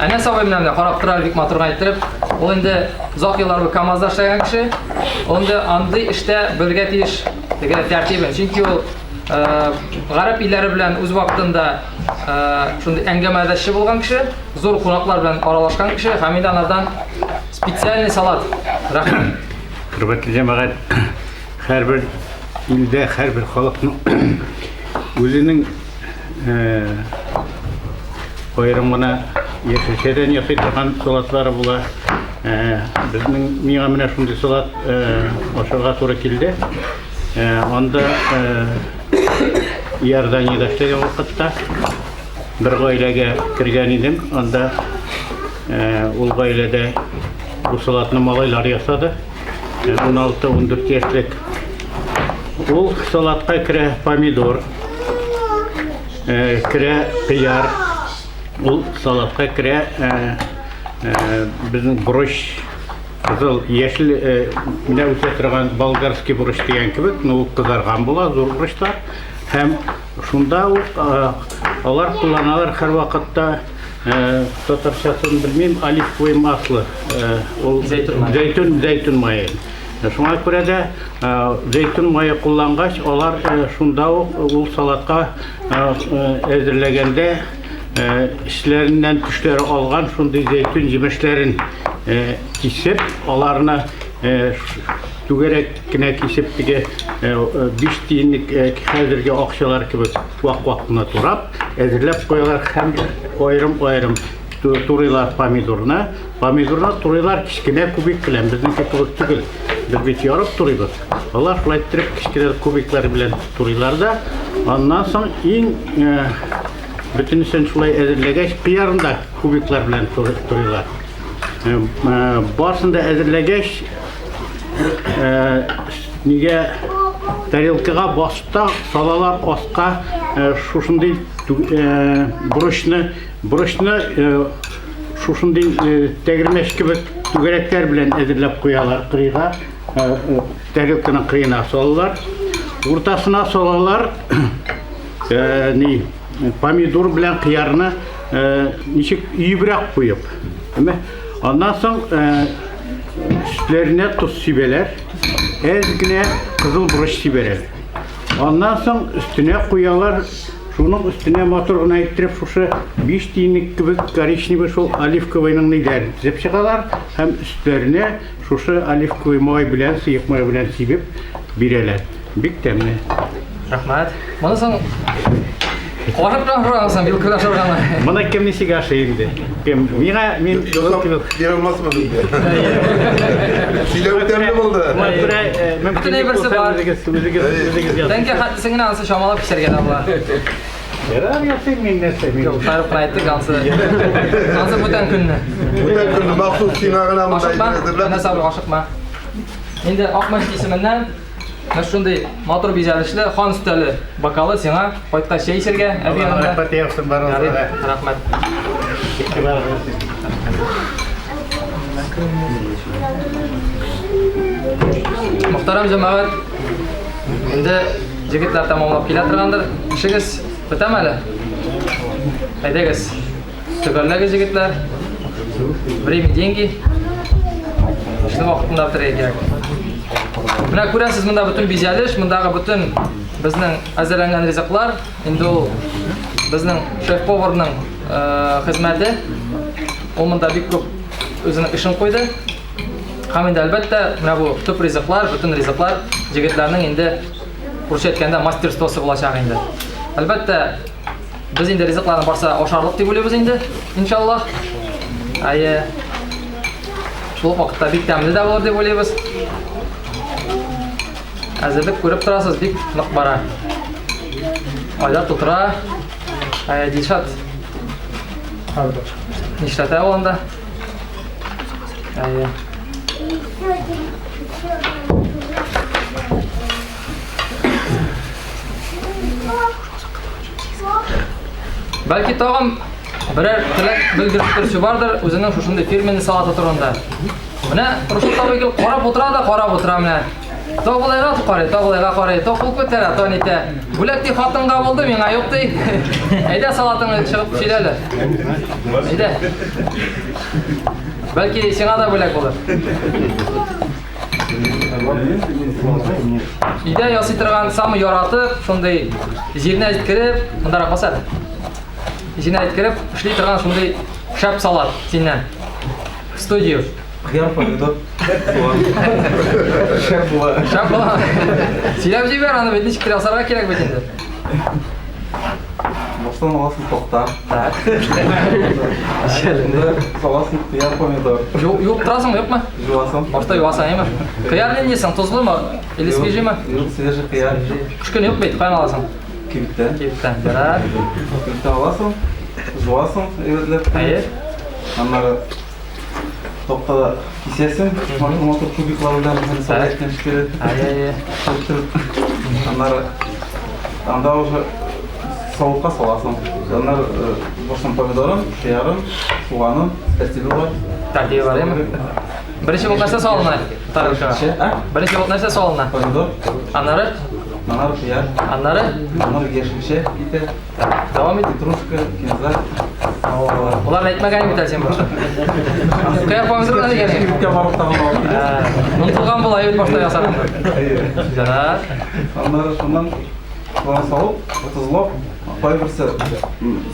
Әнәс абый белән дә карап тора бик матур гына иттереп. Ул инде озак еллар буе КАМАЗда эшләгән кеше. Ул инде андый эштә белергә тиеш теге тәртибен. Чөнки ул гарәп илләре белән үз вакытында шундый әңгәмәдәшче булган кеше, зур кунаклар белән аралашкан кеше һәм инде анардан специальный салат. Рәхмәт. Хөрмәтле җәмәгать, һәрбер илдә, һәрбер халыкның үзенең аерым гына яшелчәдән ясый торган салатлары була. Безнең миңа менә шундый салат ашарга туры килде. Анда Иорданиядә эшләгән вакытта бер гаиләгә кергән идем. Анда ул гаиләдә бу салатны малайлар ясады. 16-14 яшьлек. Ул салатка керә помидор, керә кыяр, ул салатка керә безнең борыч, кызыл, яшел менә үсә торган болгарский борыч дигән кебек, но ул кызарган була, зур борычлар. Һәм шунда ук алар кулланалар һәрвакытта татарчасын белмим, оливковое масло. Ул Зәйтүн мае. Зәйтүн, зәйтүн мае. Шуңа күрә дә зәйтүн мае куллангач, алар шунда ук ул салатка әзерләгәндә эчләреннән төшләре алган шундый зәйтүн җимешләрен кисеп, аларны түгәрәк кенә кисеп, теге 5 тиенлек хәзерге акчалар кебек вак-вак кына турап, әзерләп куялар һәм аерым-аерым турыйлар помидорны. Помидорны турыйлар кечкенә кубик белән, безнеке кебек түгел. Без бит ярып турыйбыз. Алар шулай иттереп кечкенә кубиклар белән турыйлар да, аннан соң иң бөтенесен шулай әзерләгәч, кыярын да кубиклар белән турыйлар. Барысын да әзерләгәч, нигә тарелкага басып та салалар аска шушындый борычны, борычны шушындый тәгәрмәч кебек түгәрәкләр белән әзерләп куялар кырыйга, тарелканың кырыена салалар. Уртасына салалар ни помидор белән кыярны ничек өебрәк куеп. Аннан соң өстләренә тоз сибәләр, әз генә кызыл борыч сибәләр. Аннан соң өстенә куялар, шуның өстенә матур гына иттереп шушы 5 тиенлек кебек коричневый шул оливковыйның ниләрен тезеп чыгалар һәм өстләренә шушы оливковый май белән, сыек май белән сибеп бирәләр. Бик тәмле. Рәхмәт. Моны соң карап белән ашаргансың, вилка белән ашарганмы? Моны кем ничек ашый инде? Кем? Миңа мин бирә алмасмын инде. Сөйләү тәмле булды. Бөтен әйберсе бар. Үзегез, үзегез языгыз. Тәңкә хәтлесен генә анысы чамалап кисәргә дә була. Ярар, ясыйм мин нәрсә мин. Юк, шаярып кына әйттек анысы. Анысы бүтән көнне. Бүтән көнне махсус сиңа гына монда Ашыкма, әзерләп. Әнәс абый, ашыкма. Инде Ак мәчет исеменнән менә шундый матур бизәлешле хан өстәле бокалы сиңа кайткач чәй эчәргә әби янында. Рәхмәт яусын барыгызга. Рәхмәт. Мөхтәрәм җәмәгать, инде җегетләр тәмамлап килә торгандыр. Эшегез бетәме әле? Әйдәгез, төгәлләгез, җегетләр. Время деньги. Эшне вакытында бетерергә кирәк. Менә күрәсез, монда бөтен бизәлеш, мондагы бөтен безнең әзерләнгән ризыклар, инде ул безнең шеф-поварның хезмәте. Ул монда бик күп үзенең эшен куйды. Һәм инде әлбәттә, менә бу төп ризыклар, бөтен ризыклар җегетләрнең инде русча әйткәндә мастерствосы булачак инде. Әлбәттә, без инде ризыкларны барса ашарлык дип уйлыйбыз инде, иншаллаһ. Әйе. Шул ук вакытта бик тәмле дә булыр дип уйлыйбыз. Әзерлек күреп торасыз, бик нык бара. Айдар тутыра. Әйе, Дилшат. Нишләтә ул анда? Әйе. Бәлки тагын берәр теләк белдереп торучы бардыр үзенең шушындый фирменный салаты турында. Менә Рушат абый гел карап утыра да карап утыра менә. То болайга карый, то болайга карый, то кул күтәрә, то нитә. Бүләк ди хатынга булды, миңа юк ди. Әйдә салатыңны чыгып сөйлә әле. Әйдә. Бәлки сиңа да бүләк булыр. Өйдә ясый торган самый яратып, шундый җиренә җиткереп, мондарак бас әле. Җиренә җиткереп, эшли торган шундый шәп салат синнән. В студию. Кыяр, помидор, суган. Шәп була. Шәп була. Сөйләп җибәр аны бит, ничек ясарга кирәк бит инде. Баштан аласың такта. Так. Шунда саласың кыяр, помидор. Юып торасыңмы, юкмы? Жуасың. Башта юасың, әйме? Кыяр нинди соң, тозлымы или свежиймы? Юк, свежий кыяр. Кыш көне юк бит, каян аласың? Кибеттән. Кибеттән. Ярар. Кибеттән аласың, жуасың әйбәтләп. Әйе. Аннары тактада кисәсең, матур-матур кубиклар белән, мисал әйткән шикелле. Әйе, әйе. Аннары анда уже савытка саласың. Аннары баштан помидорын, кыярын, суганын, тәртибе бар. Тәртибе бар, әйеме? Беренче булып нәрсә салына тарелкага? Беренче булып нәрсә салына? Помидор. Аннары? Аннары кыяр. Аннары? Аннары яшелчә ите. Дәвам ит. Петрушка, кинза. Боларны әйтмәгән бит әле син башта. Кыяр помидор белән дигән. Кибеткә барып тагын алып киләсең. Онытылган була, әйбәт башта ясаганда. Ярар. Аннары шуннан шуны салып, тозлап, кайберсе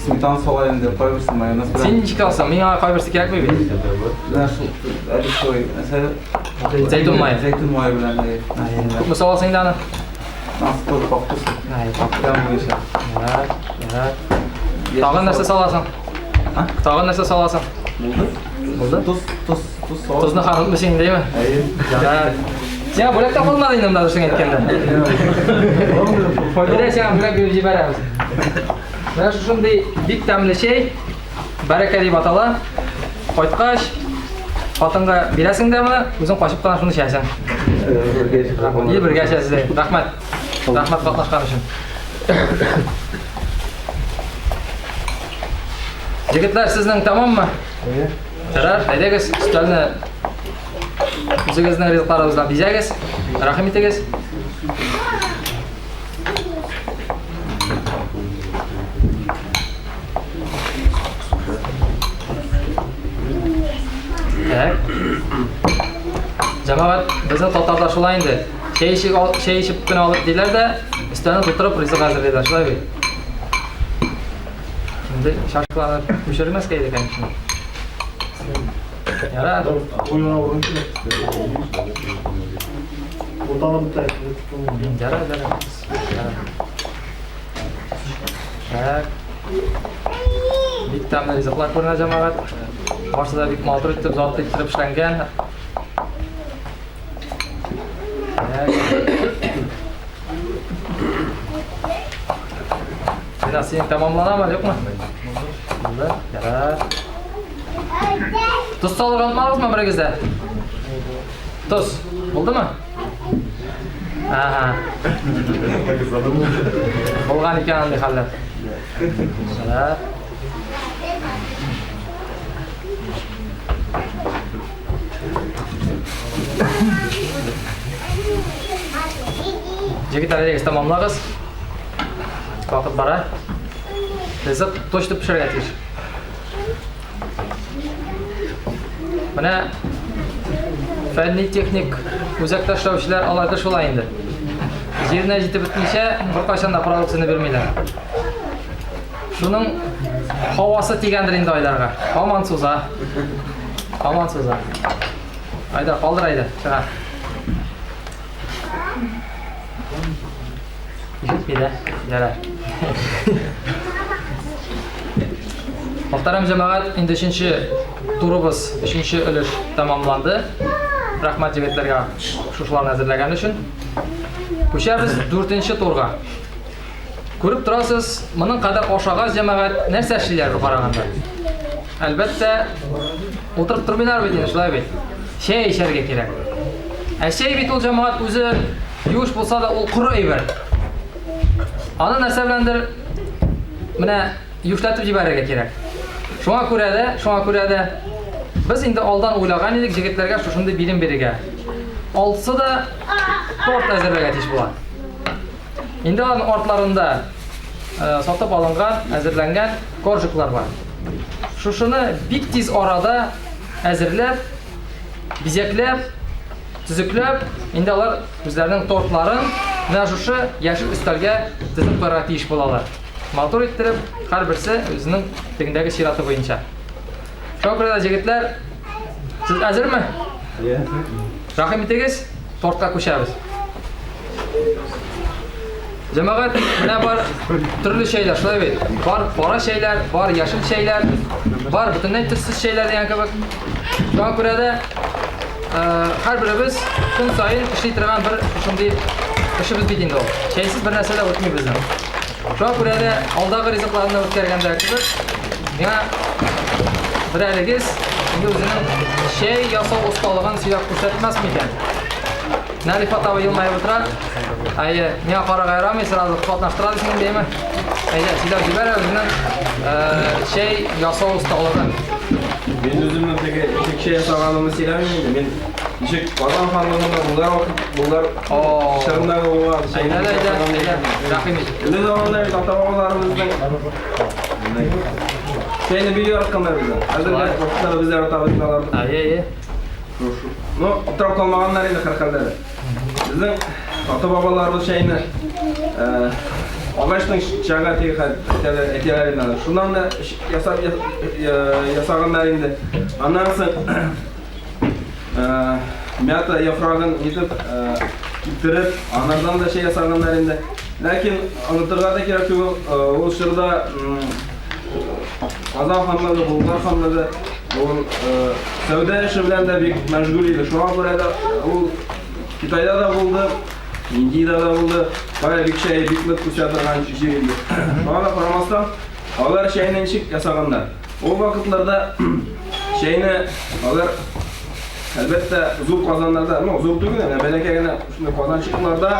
сметана сала инде, кайберсе майонез белән. Син ничек алсаң, миңа кайберсе кирәкми бит. Менә шул оливковый, мәсәлән, Зәйтүн мае. Зәйтүн мае белән. Күпме саласың инде аны? Насты по вкусу. Тәм буенча. Ярар, ярар. Тагын нәрсә саласың? Тагын нәрсә саласың? Булды. Булды? Тоз, тоз, тоз саласың. Тозны хан онытмыйсың инде, әйеме? Әйе. Ярар. Сиңа бүләк тә калмады инде монда дөресен әйткәндә. Әйдә, сиңа бүләк биреп җибәрәбез. Менә шушындый бик тәмле чәй, бәрәкә дип атала. Кайткач, хатынга бирәсең дә моны, үзең качып кына шуны эчәсең. Бергә бергә эчәсез. Рәхмәт. Рәхмәт катнашкан өчен. Егетләр, сезнең тәмаммы? Ярар, әйдәгез, өстәлне үзегезнең ризыкларыгыз белән бизәгез. Рәхим итегез. Так. Җәмәгать, безнең татарда шулай инде. Чәй эчеп, чәй эчеп кенә алып диләр дә, өстәлне тутырып ризык әзерлиләр, шулай бит. Инде чашкаларны күчермәскә иде, конечно. Ярар. Ярар, ярар. Ярар. Так. Бик тәмле ризыклар күренә, җәмәгать. Барысы да бик матур итеп, затлы итеп эшләнгән. Так. Менә син тәмамланамы, юкмы? Булды. Ярар. Тоз салырга онытмадыгызмы берегез дә? Тоз. Булдымы? Ага. Булган икән андый хәлләр. Ярар. Егетләр, әйдәгез тәмамлагыз. Вакыт бара. Ризык точно пешерергә тиеш. Менә фәнни техник үзәктә эшләүчеләр алар да шулай инде. Җиренә җитеп бетмичә, беркайчан да продукцияне бирмиләр. Шуның һавасы тигәндер инде Айдарга. Һаман суза. Һаман суза. Айдар, калдыр әйдә, чыгар. Ишетми дә, ярар. Мөхтәрәм җәмәгать, инде өченче турыбыз, өченче өлеш тәмамланды. Рәхмәт егетләргә шушыларны әзерләгән өчен. Күчәбез дүртенче турга. Күреп торасыз, моның кадәр ашагач җәмәгать нәрсә эшлиләр бу караганда? Әлбәттә, утырып тормыйлар бит инде, шулай бит. Чәй эчәргә кирәк. Ә чәй бит ул җәмәгать үзе юеш булса да ул коры әйбер. Аны нәрсә беләндер менә юешләтеп җибәрергә кирәк. Шуңа күрә дә, шуңа күрә дә без инде алдан уйлаган идек җегетләргә шушындый бирем бирергә. Алтысы да торт әзерләргә тиеш була. Инде аларның артларында сатып алынган, әзерләнгән коржиклар бар. Шушыны бик тиз арада әзерләп, бизәкләп, төзекләп, инде алар үзләренең тортларын менә шушы яшел өстәлгә тезеп куярга тиеш булалар. Матур иттереп, һәрберсе үзенең тегендәге чираты буенча. Шуңа күрә дә, җегетләр, сез әзерме? Рәхим итегез, тортка күчәбез. Җәмәгать, менә бар төрле чәйләр, шулай бит. Бар кара чәйләр, бар яшел чәйләр, бар бөтенләй төссез чәйләр дигән кебек. Шуңа күрә дә һәрберебез көн саен эшли торган бер шундый эшебез бит инде ул. Чәйсез бер нәрсә дә үтми безнең. Шуңа күрә дә алдагы ризыкларны үткәргәндә кебек, миңа берәрегез инде үзенең чәй ясау осталыгын сөйләп күрсәтмәс микән? Менә Рифат абый елмаеп утыра. Әйе, миңа карарга ярамый, сразу катнаштыра дисең инде, әйме? Әйдә, сөйләп җибәр үзенең чәй ясау осталыгын. Мин үземнең теге ничек чәй ясаганымны сөйләмим инде. Мин ничек Казан ханлыгында Булгар вакыт, Булгар чорындагы булган чәйне Әйдә, әйдә, әйдә, рәхим ит. Элек заманда бит ата-бабаларыбызның чәйне бик яратканнар безнең. Хәзерге вакытта без яратабыз инде аларны. Әйе, әйе. Ну, аптырап калмаганнар инде һәрхәлдә дә. Безнең ата-бабаларыбыз чәйне агачның чага дип әйтәләр инде. Шуннан да ясап ясаганнар инде. Аннан соң мята яфрагын итеп киптереп, анардан да чәй ясаганнар инде. Ләкин онытырга да кирәк түгел, ул чорда Казан ханлыгы, Болгар ханлыгы ул сәүдә эше белән дә бик мәшгуль иде. Шуңа күрә дә ул Китайда да булды, Индиядә дә булды. Кая бик чәй бик нык үсә торган җир инде. Шуңа да карамастан, алар чәйне ничек ясаганнар? Ул вакытларда чәйне алар әлбәттә зур казаннарда, ну зур түгел, ә бәләкәй генә шундый казанчыкларда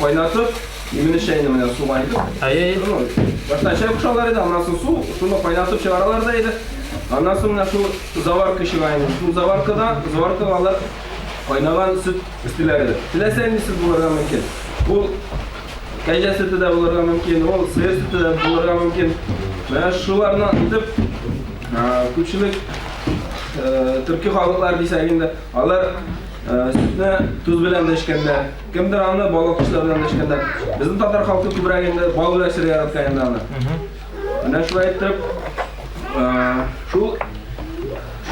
кайнатып, именно чәйне менә суга итеп. Әйе. Ну, башта чәй кушалар иде, аннан соң су, шуны кайнатып чыгаралар да иде. Аннан соң менә шул заварка чыга инде. Шул заваркада, заваркага алар кайнаган сөт өстиләр иде. Теләсә нинди сөт булырга мөмкин. Ул кәҗә сөте дә булырга мөмкин, ул сыер сөте дә булырга мөмкин. Менә шуларны итеп, күпчелек төрки халыклар дисәк инде, алар сөтне тоз белән дә эчкәннәр. Кемдер аны бал аккошлар белән дә эчкәннәр. Безнең татар халкы күбрәк инде бал белән эчәргә яраткан инде аны. Менә шулай итеп, шул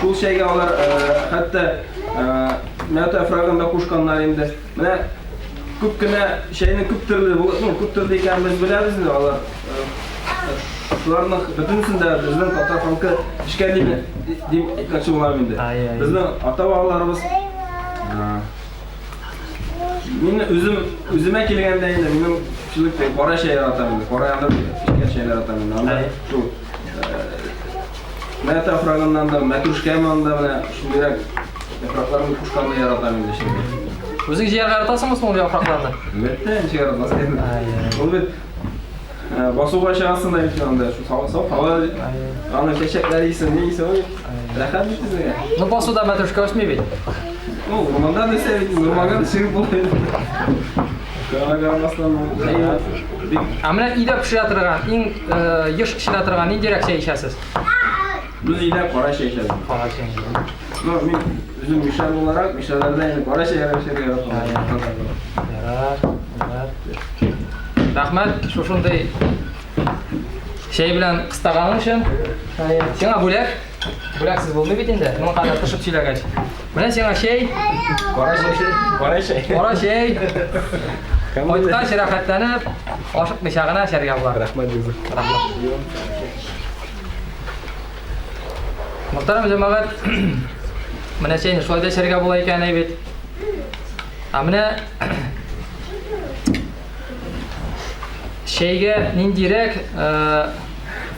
шул чәйгә алар хәтта мята яфрагын да кушканнар инде. Менә күп кенә чәйнең күп төрле, ну, күп төрле икәнен без беләбез инде алар. Шуларның бөтенесен дә безнең татар халкы эчкән дип дип әйтмәкче булам инде. Безнең ата-бабаларыбыз Мин үзем үземә килгәндә инде минем күпчелек тә кара чәй яратам инде. Кара яндырып эчкән чәйләр яратам инде. Анда шул мята яфрагыннан да, мәтрүшкә анда менә шундыйрак яфракларны кушканны яратам инде чәйгә. Үзең җыярга яратасыңмы соң ул яфракларны? Әлбәттә, ничек яратмаска инде. Ул бит басуга чыгасың да бит анда шул саф саф һава, аның чәчәкләре исен, ни исен, ул рәхәт бит үзеңә. Ну, басуда мәтрүшкә үсми бит. Ну, урманда да үсә бит, урманга да чыгып була инде. Шуңа карамастан, бик Ә менә өйдә пешерә торган, иң еш эчелә торган ниндирәк чәй эчәсез? Без өйдә кара чәй эчәбез. Кара чәй. Ну, мин үзем мишәр буларак, мишәрләрдә инде кара чәй генә эчәргә яратам. Ярар, ярар. Рәхмәт, шушындый чәй белән кыстаганың өчен. Сиңа бүләк. Бүләксез булмый бит инде. Моның кадәр тышып сөйләгәч. Менә сиңа чәй. Кара чәй. Кара чәй. Кара чәй. Кайткач рәхәтләнеп, ашыкмыйча гына эчәргә була. Рәхмәт, Юзеф. Рәхмәт. Мөхтәрәм җәмәгать, менә чәйне шулай да эчәргә була икән әй бит. Ә менә чәйгә ниндирәк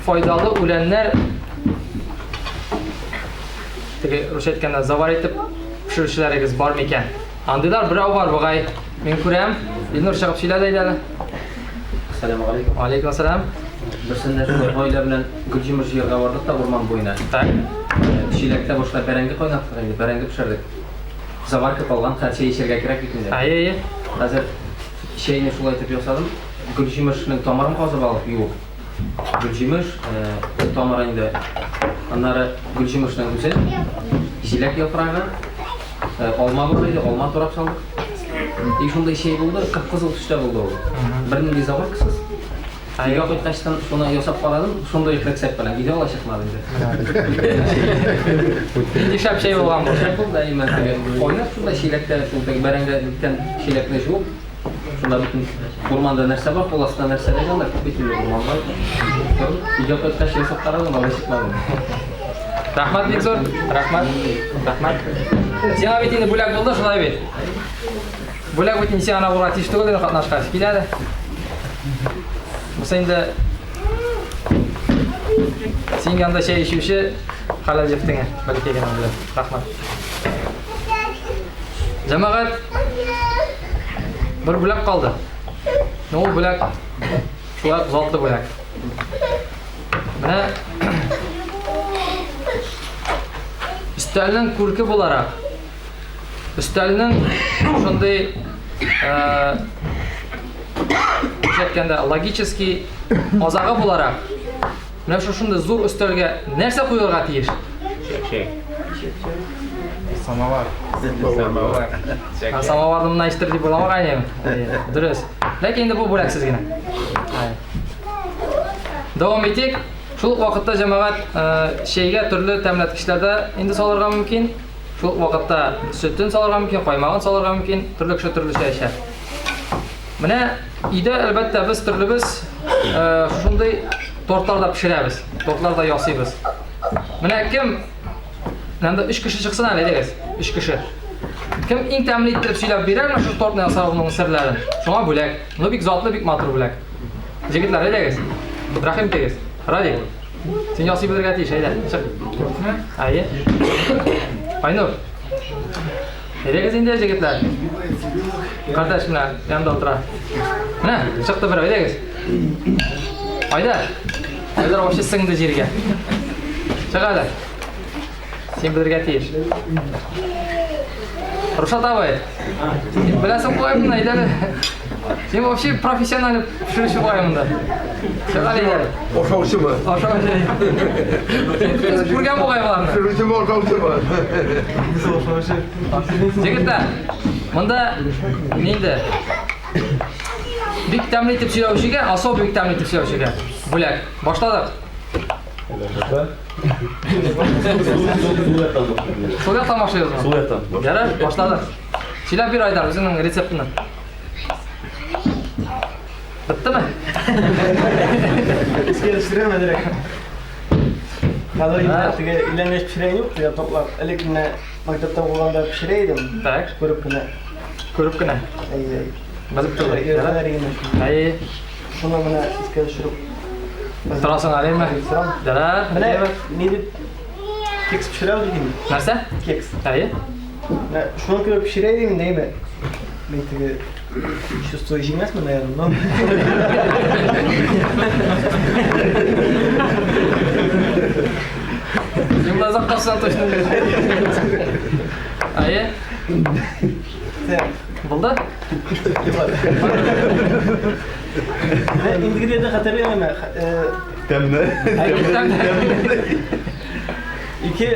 файдалы үләннәр теге русча әйткәндә завар итеп пешерүчеләрегез бар микән? Андыйлар берәү бар бугай. Мин күрәм. Илнур чыгып сөйлә дә әйдә әле. Ассаламу алейкум. Алейкум ассалам. Берсендә шулай гаилә белән гөлҗимеш җыярга бардык та урман буена. Так. Чиләктә башлап бәрәңге кайнаттык инде, бәрәңге пешердек. Заварка калган, хәзер чәй эчәргә кирәк бит инде. Әйе, әйе. Хәзер чәйне шулай итеп ясадым. Гөлҗимешнең тамырын казып алып, юып. Гөлҗимеш тамыры инде. Аннары гөлҗимешнең үзе, җиләк яфрагы, алма бар иде, алма турап салдык. И шундый чәй булды, кып-кызыл төстә булды ул. Бернинди заваркасыз. Өйгә кайткачтан шуны ясап карадым, шундый ук рецепт белән. Өйдә алай чыкмады инде. Нинди шәп чәй булган бу. Шәп булды, әйе, теге кайнап шунда чиләктә, шул теге бәрәңге үткән чиләкне җуып, Шунда бөтен урманда нәрсә бар, кул астында нәрсә дә анда күп бит инде урманда. Өйгә кайткач ясап карадым, алай чыкмады. Рәхмәт бик зур. Рәхмәт. Рәхмәт. Сиңа бит инде бүләк булды, шулай бит. Бүләк бит инде сиңа булырга тиеш түгел инде катнашкач. Кил әле. Бусы инде син янда чәй эчүче хәләл җефтеңә бәләкәй генә бүләк. Рәхмәт. Җәмәгать, бер бүләк калды. Ну, ул бүләк шулай ук затлы бүләк. Менә өстәлнең күрке буларак, өстәлнең шундый әйткәндә логический азагы буларак, менә шушындый зур өстәлгә нәрсә куелырга тиеш? Чәк. Самовар. Самовар. Самоварны менә ишетер дип уйламаган идем. Дөрес. Ләкин инде бу бүләксез генә. Дәвам итик. Шул ук вакытта җәмәгать чәйгә төрле тәмләткечләр дә инде салырга мөмкин. Шул ук вакытта сөтен салырга мөмкин, каймагын салырга мөмкин. Төрле кеше төрлечә эчә. Менә өйдә, әлбәттә, без төрлебез шушындый тортлар да пешерәбез, тортлар да ясыйбыз. Менә кем Монда өч кеше чыксын әле, әйдәгез. Өч кеше. Кем иң тәмле иттереп сөйләп бирә менә шушы тортны ясауның серләрен? Шуңа бүләк. Ну бик затлы, бик матур бүләк. Җегетләр, әйдәгез. Рәхим итегез. Радик, син ясый белергә тиеш, әйдә, чык. Әйе. Айнур. Әйдәгез инде, җегетләр. Кардәш менә янында утыра. Менә, чыкты берәү, әйдәгез. Айдар. Айдар вообще сеңде җиргә. Чык әле. Син белергә тиеш. Рушат абый. Син беләсең бугай монда, әйдә әле. Син вообще профессиональ пешерүче бугай монда. Чык әле, әйдә. Ашаучымы? Ашаучы. Син күргән бугай боларны. Пешерүчеме, ашаучымы? Җегетләр, монда нинди? Бик тәмле итеп сөйләүчегә, особо бик тәмле итеп сөйләүчегә бүләк. Башладык. Сул яктан башлыйбызмы? Сул яктан. Ярар, башладык. Сөйләп бир, Айдар, үзеңнең рецептны. Беттеме? Искә төшерәм әзрәк. Хәзер инде теге өйләнгәч пешерәм юк, теге тортлар. Элек менә мәктәптә укыганда пешерә идем. Так. Күреп кенә. Күреп кенә. Әйе. Белеп тордык. Өйрәнәләр инде. Әйе. Шуны менә искә төшереп. Торасың әлеме? Торам. Ярар. Менә ни дип кекс пешерәбез бит инде. Нәрсә? Кекс. Әйе. Менә шуны кебек пешерә идем инде, әйме. Мин теге чувствую җиңмәсмен, наверное, но. Син монда озак калсаң точно. Әйе. Булды? Менә ингредиентны хәтерлим әмма. Тәмле. Ике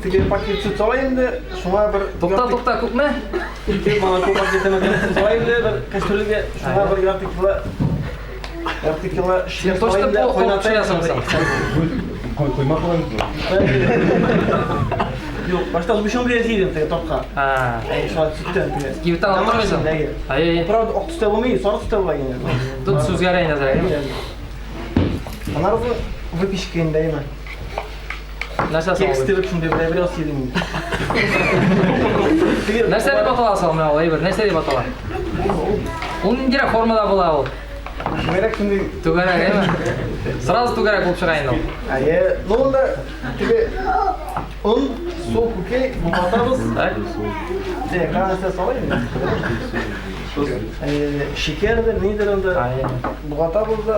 теге пакет сөт сала инде, шуңа бер Тукта, тукта, күпме? Ике молоко пакеты сөт сала инде, бер кәстрүлгә, шуңа бер ярты кило ярты кило Син точно пол пешерәсең соң? Коймак буламы? Юк, башта сгущенка ясый идем теге тортка. Әй, шулай сөттән теге. Кибеттән алып тормыйсың? Әй. Правда, ак төстә булмый, сары төстә була инде. Тут сүзгә инде әзрәк. Аннары выпечка инде, әйме. Нәрсә Кекс соң? кебек шундый бер әйбер ясый идем инде. Нәрсә дип атала соң менә ул әйбер? Нәрсә дип атала? Ул ниндирәк формада була ул? Түгәрәк шундый. Түгәрәк, әйме? Сразу түгәрәк булып чыга инде ул. Әйе, ну анда теге он, су, күкәй бутатабыз. Так. Те, нәрсә салыйм инде. Шикәрдер, нидер анда. Бутатабыз да,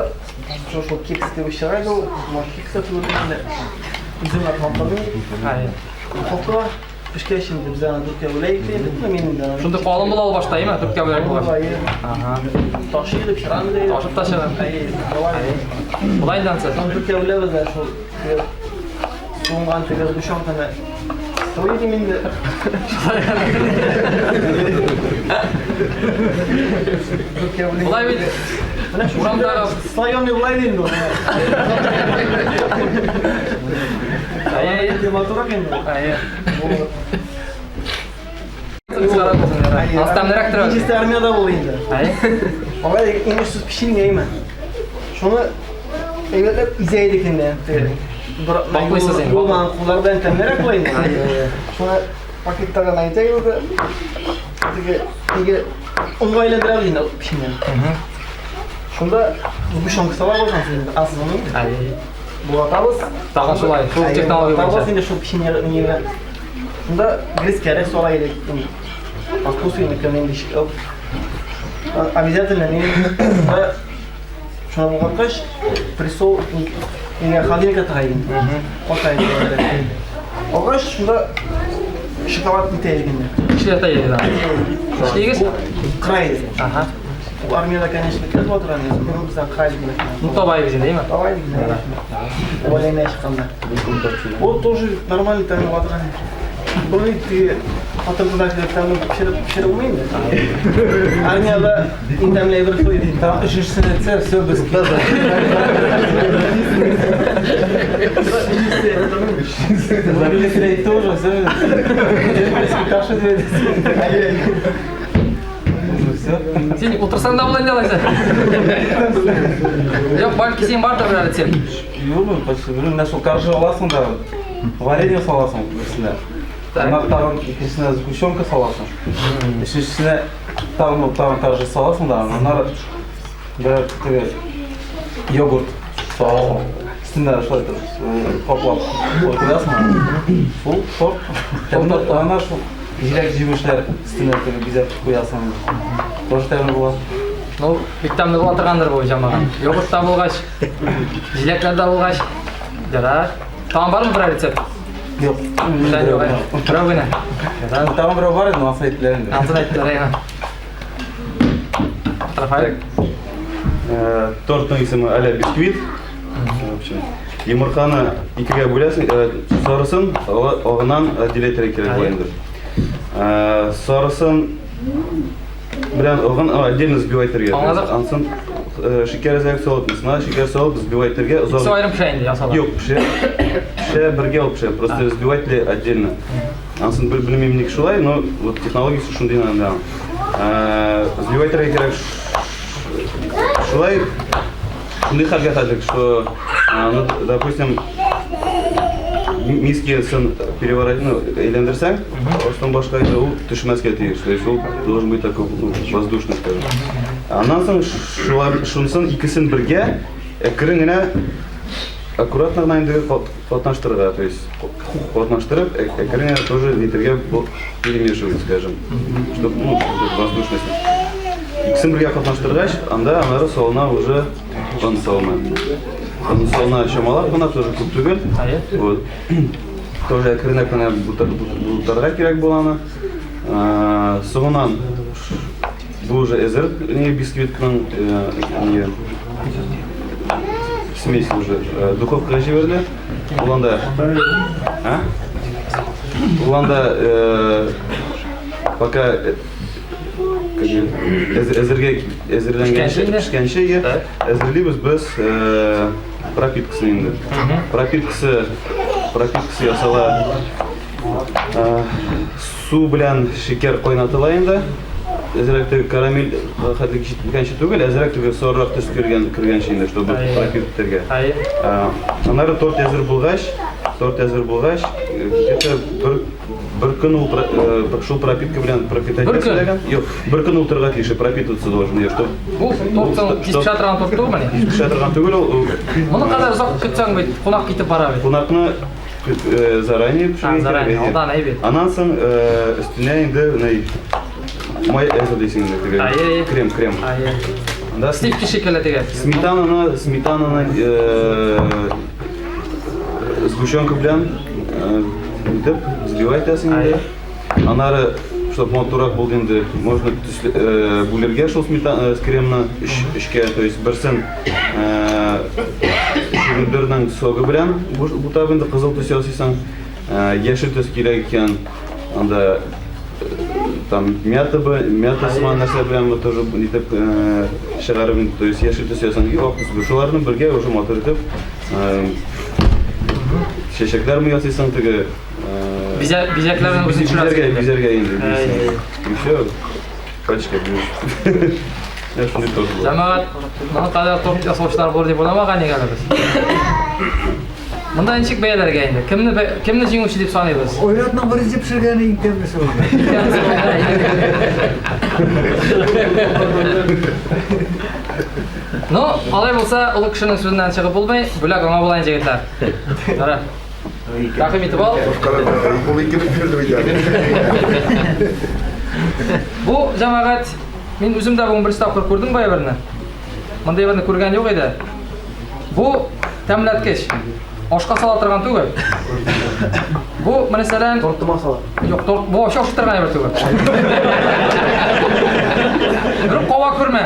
шул шул кекс кебек чыга инде ул. Ма кекс тә түгел инде. Үзем атламадым. Әйе. Духовкага пешкәч инде без аны дүрткә бүләйек инде. Ну, мин инде аны. Шундый калын була ул башта, әйме? Дүрткә бүләк булгач. Ага. Ташый дип чыгам инде. Ташып та чыга. Әйе, болай. Болай инде ансы. Аны дүрткә бүләбез дә шул теге суынган теге сгущенканы сылый идем инде. Дүрткә бүләйек. Болай бит. Менә шул Урамдагы слоеный болай инде ул. Әйе. Матуррак инде. Әйе. Кыскарак булсын, ярар. Аз тәмлерәк тора. Икенчесе армиядә булды инде. Алай уңышсыз печенье әйме. Шуны әйбәтләп изә идек инде. Ваклыйсыз инде. Булмаган куллар белән тәмлерәк була инде. Шуны пакетта гына итә инде. Теге теге онга әйләндерәбез инде печеньены. Шунда сгущенка салабыз инде, асыз оны. Булатабыз. Тагын шулай, шул технология буенча. буенча. Инде шул печенье ни белән. Шунда грецкий сала идек. По вкусу инде кем инде обязательно не шуны булгаткач, присол нигә холодильникка тыга идем. Ката идем. Алгач шунда шоколад итә идек инде. Эшләтә идек. Эшлигез? Кыра идек. Ага. Ул армиядә, конечно, кез була торган инде. Ну, бездән кыра идек. Ну, таба идегез инде, әйме? Таба идек. Увольнение чыкканда. Ул тоже нормальный тәмле була торган. Буны теге хатын-кызлар килеп тәмле пешереп пешереп булмый инде. Армиядә иң тәмле әйбер шул иде. Там өченчесен әйтсә, все, без Өченчесен әйтте уже, все. Каша дип Все. Син утырсаң да була инде алайса. Юк, бәлки син бардыр берәр рецепт. Юк, почти. Менә шул коржи аласың да, варенье саласың берсенә. Аннан тагын икенчесенә сгущенка саласың. Өченчесенә тагын тагын коржи саласың да, аннары берәр теге йогурт саласың. Өстенә шулай итеп каплап куясың. Шул торт. Аннан шул җиләк җимешләр өстенә теге бизәп куясың. Тоже тәмле була. Ну, бик тәмле була торгандыр бу җамаган. Йогурт та булгач, җиләкләр дә булгач. Ярар. Тагын бармы берәр рецепт? Юк. Берәү генә. Ярар. Тагын берәү бар инде, анысы әйттеләр инде. Ансын әйттеләр, әйе. Рафаэль. Тортның исеме а-ля бисквит. В общем, йомырканы икегә бүләсең, сарысын агыннан отделять итәргә кирәк була инде. Сарысын белән агын отдельно взбивать итәргә. Аңладык. Ансын шикәр әзрәк салып, мисына шикәр салып взбивать итәргә озак. Икесе аерым пешә инде, ясала. Юк, пешә. Пешә бергә ул пешә, просто взбивать ли отдельно. Ансын белмим ник шулай, но вот технологиясе шундый инде. Взбивать итәргә кирәк. Шулай шундый хәлгә хәзер, что, ну, допустим, мискасын переворот, ну, әйләндерсәң, астын башка инде ул төшмәскә тиеш. То есть ул должен быть такой, ну, воздушный, скажем. Аннан соң шулар шунысын икесен бергә әкрен генә аккуратно гына инде катнаштырырга, то есть катнаштырып, әкрен генә тоже нитергә перемешивать, скажем, чтобы, ну, воздушность. Икесен бергә катнаштыргач, анда аннары салына уже он салына. Он салына чамалап кына, тоже күп түгел. Вот. Тоже әкренләп кенә бутарга кирәк була аны. Соңыннан бу уже әзер не бисквитның не смесь уже духовкага җибәрелә. Ул анда, а? Ул анда пока әзергә әзерләнгәнче, пешкәнче әзерлибез без пропиткасын инде. Пропиткасы пропиткасы ясала су белән шикәр кайнатыла инде. Әзрәк теге карамель хәтле җиткәнче түгел, әзрәк теге сарырак төс кергән кергәнче инде, чтобы пропитка итәргә. Аннары торт әзер булгач, торт әзер булгач, где-то бер көн ул шул пропитка белән пропитать Бер көн? итәсең. Юк, бер көн ул торырга тиеш, пропитываться должен, чтоб Бу тортның тиз пешә торган торт түгелмени? Тиз пешә торган түгел ул. Моны кадәр озак көтсәң бит, кунак китеп бара бит. Кунакны заранее пешерергә Заранее, кирәк. алдан әйбәт. Аннан соң өстенә инде менә май әзерлисең инде теге. Әйе. Крем, крем. Әйе. Анда Сливки шикелле теге. Сметананы сгущенка белән итеп взбивать итәсең инде. Аннары, чтоб матуррак булды инде, можно бүлергә шул сметана кремны өчкә, то есть берсен чөгендернең согы белән бутап инде кызыл төс ясыйсың, яшел төс кирәк икән, анда там мята бы, мята сыман нәрсә белән бу тоже итеп чыгарып инде, то есть яшел төс ясаң, и ак төс. Шуларны бергә уже матур итеп Чәчәкләрме ясыйсың теге? Бизәкләрне үзең төшерәсең. Бизәргә, бизәргә инде. И все. Пачка биреш. Менә шундый торт була. Җәмәгать, моның кадәр торт ясаучылар булыр дип уйламаган идек әле без. Монда ничек бәяләргә инде? Кемне кемне җиңүче дип саныйбыз? Ойратның беренче пешергәне иң тәмлесе булды. Ну, алай булса, олы кешенең сүзеннән чыгып булмый, бүләк аңа була инде, егетләр. Кара. Рәхим итеп ал. Ул икене пешерде бит әле. Бу җәмәгать, мин үзем дә бүген беренче тапкыр күрдем бу әйберне. Мондый әйберне күргән юк иде. Бу тәмләткеч. Ашка сала торган түгел. Бу, мәсәлән, Тортыма сала. Юк, торт, бу вообще ашый торган әйбер түгел. Бер кава күрмә.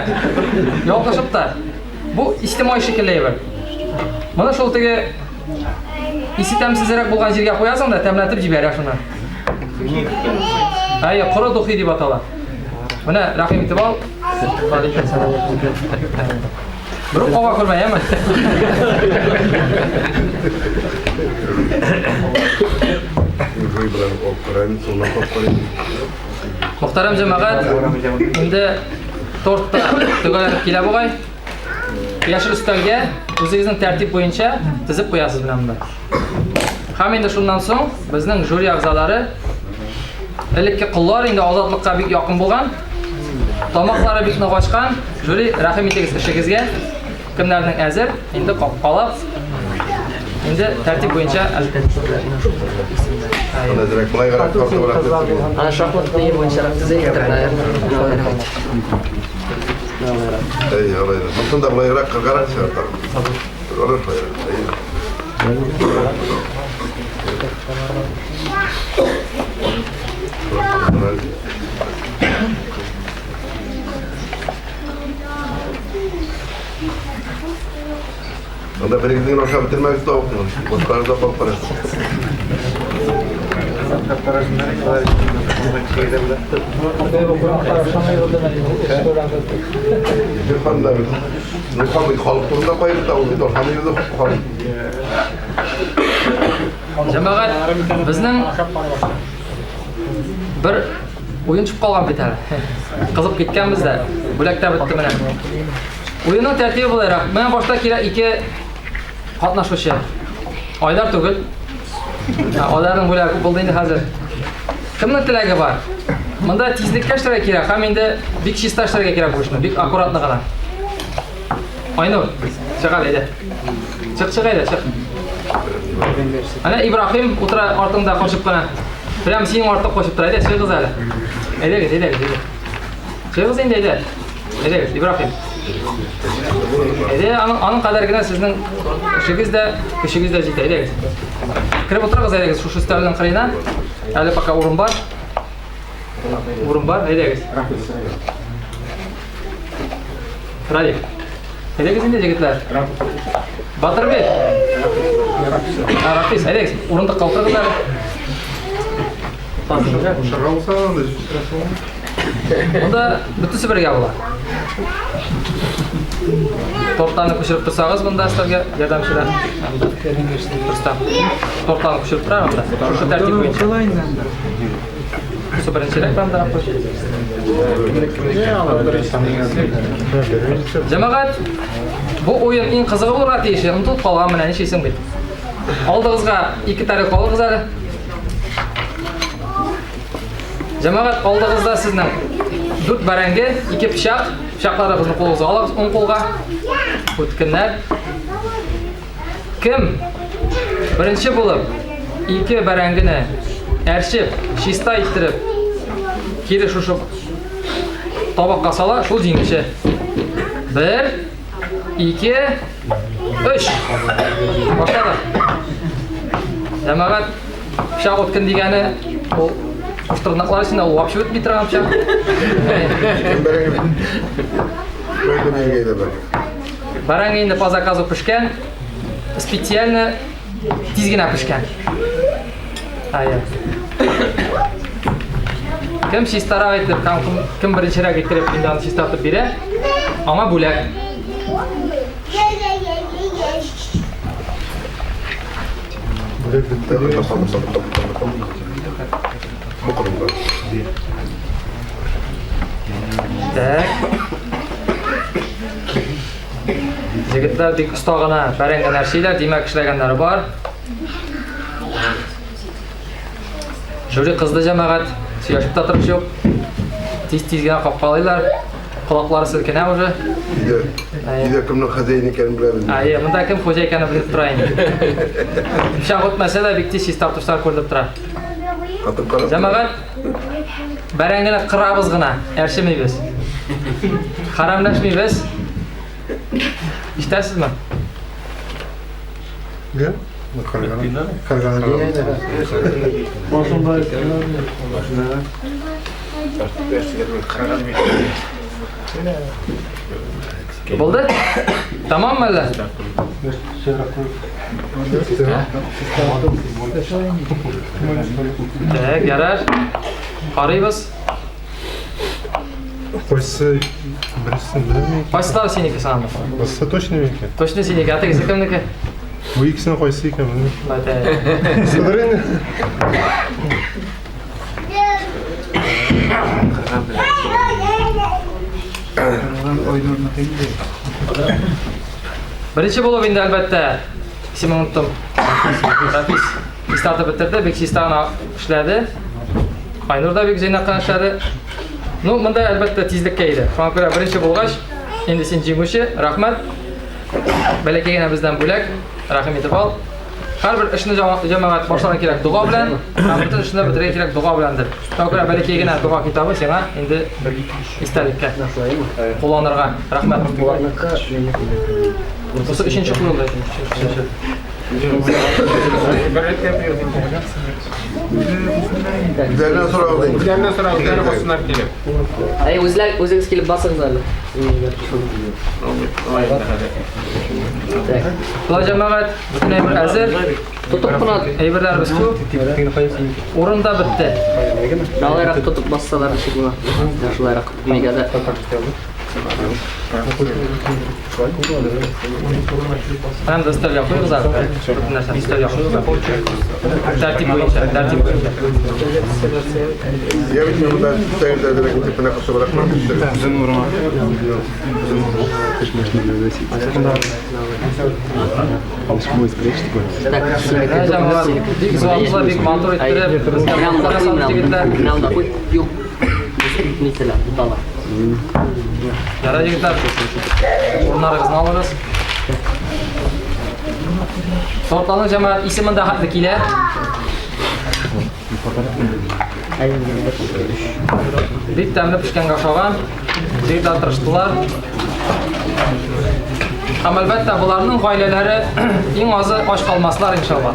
Ялгышып та. Бу иҗтимагый шикелле әйбер. Моны шул теге исе тәмсезрәк булган җиргә куясың да тәмләтеп җибәрә шуны. Әйе, коры духи дип атала. Менә рәхим итеп ал. Бер кава күрмә, яме? Мөхтәрәм җәмәгать, инде торт та төгәлләнеп килә бугай. Яшел өстәлгә үзегезнең тәртип буенча тезеп куясыз менә монда. Һәм инде шуннан соң безнең жюри әгъзалары элекке коллар инде азатлыкка бик якын булган, тамаклары бик нык ачкан. Жюри, рәхим итегез эшегезгә. Кемнәрнең әзер, инде капкалап, инде тәртип буенча Әзрәк былайгарак тартыбрак төзегез. Ана шахмат уены буенчарак төзәйек тә, наверное. Әй, алай. Монсын да былайгарак кыргарак чыгартабыз. Алар шулайрак. Әй. Анда берегезнең генә ашап бетермәгез тавыкны. Башкалар да калып карасын. Нурхан да бит. Нурхан бит халык турында кайгырта, ул бит ашамый үзе хан. Җәмәгать, безнең бер уен төшеп калган бит әле. Кызып киткәнбез дә, бүләк тә бетте менә. Уенның тәртибе болайрак. Менә башта килә ике катнашучы. Айдар түгел. Айдарның бүләге күп булды инде хәзер. Кемнең теләге бар? Монда тизлеккә эшләргә кирәк һәм инде бик чиста эшләргә кирәк бу эшне, бик аккуратно гына. Айнур, чык әле, әйдә. Чык, чык әйдә, чык. Әнә Ибраһим утыра артыңда кочып кына. Прям синең артта кочып тора. Әйдә, чыгыгыз әле. Әйдәгез, әйдәгез, әйдә. Чыгыгыз инде, әйдә. Әйдәгез, Ибраһим. Әйдә, аның, аның кадәр генә сезнең эшегез дә, көчегез дә җитә. Әйдәгез. Кереп утырыгыз, әйдәгез, шушы өстәлнең кырыена. Әле пока урын бар. Урын бар, әйдәгез. Радик. Әйдәгез инде, егетләр. Батырбек. Рафис, әйдәгез, урындыкка утырыгыз әле. Ашарга булса, анда Монда бөтенесе бергә була. Тортларны күчереп торсагыз монда өстәлгә ярдәмчеләр. Рөстәм. Тортларны күчереп тора монда. Шушы тәртип буенча. Шушы беренчерәк монда. Җәмәгать, бу уен иң кызыгы булырга тиеш. Онытылып калган менә нишлисең бит. Алдыгызга ике тарелка алыгыз әле. Җәмәгать, алдыгызда сезнең дүрт бәрәңге, ике пычак. Пычакларыгызны кулыгызга алыгыз, уң кулга. Үткеннәр. Кем беренче булып ике бәрәңгене әрчеп, чиста иттереп, кире шушы табакка сала, шул җиңүче. Бер, ике, өч. Башладык. Җәмәгать, пычак үткен дигәне ул куштырнаклар өчен ул вообще үтми торган пычак. Бәрәңге инде по заказу пешкән, специально тиз генә пешкән. Әйе. Кем чистарак итеп һәм кем беренчерәк иттереп инде аны чистартып бирә, аңа бүләк. Так. Егетләр бик оста гына бәрәңге әрчиләр, димәк, эшләгәннәре бар. Жюри кызды җәмәгать, сөйләшеп тә торыш юк. Тиз-тиз генә капкалыйлар. Колаклары селкенә уже. Өйдә, өйдә кемнең хозяин икәнен беләбез. Әйе, монда кем хуҗа икәнен белеп тора инде. Пычак үтмәсә дә бик тиз чистартучылар күренеп тора. Хатын карап. Җәмәгать, бәрәңгене кырабыз гына, әрчемибез. Хәрәмләшмибез. Ишетәсезме? Я? Булды? Тамаммы әллә? Так, ярар. Карыйбыз. Кайсы берсен белмим. Кайсылары синеке соң? Бусы точно минеке. Точно синеке, ә тегесе кемнеке? Бу икесенең кайсы икән белмим. Сыдыр инде. Беренче булып инде, әлбәттә, исемен оныттым. Рафис чистартып бетерде, бик чиста гына эшләде. Айнур да бик җыйнак кына эшләде. Ну, монда әлбәттә тизлеккә иде. Шуңа күрә беренче булгач, инде син җиңүче, рәхмәт. Бәләкәй генә бездән бүләк, рәхим итеп ал. Һәрбер эшне җәмәгать башларга кирәк дога белән, һәм бөтен эшне бетерергә кирәк дога беләндер. Шуңа күрә бәләкәй генә дога китабы сиңа инде истәлеккә кулланырга. Рәхмәт. Бусы өченче куелды. Өченче. Үзләреннән сорагыз инде. Үзләреннән сорагыз, үзләре бассыннар килеп. Әй, үзләр үзегез килеп басыгыз әле. Болай җәмәгать, бөтен әйбер әзер. Тотып кына Әйберләребез күп. Урын да бетте. Алайрак тотып бассалар ничек була? Шулайрак. Нигә дә. Һәм дә өстәлгә куегыз әле. Бөтен нәрсәне өстәлгә куегыз. Тәртип буенча, тәртип буенча. Я бит монда өстәл әзерәк итеп кенә кысыбрак Үзен урма. Бик зуаплы, бик матур иттереп, безгә егетләр. Юк. Нителә, бутала. Ярар, егетләр. Урыннарыгызны алыгыз. Тортларның җәмәгать исемен дә хәтле килә. Бик тәмле пешкәнгә охшаган. Егетләр тырыштылар. Һәм әлбәттә, боларның гаиләләре иң азы ач калмаслар, иншалла.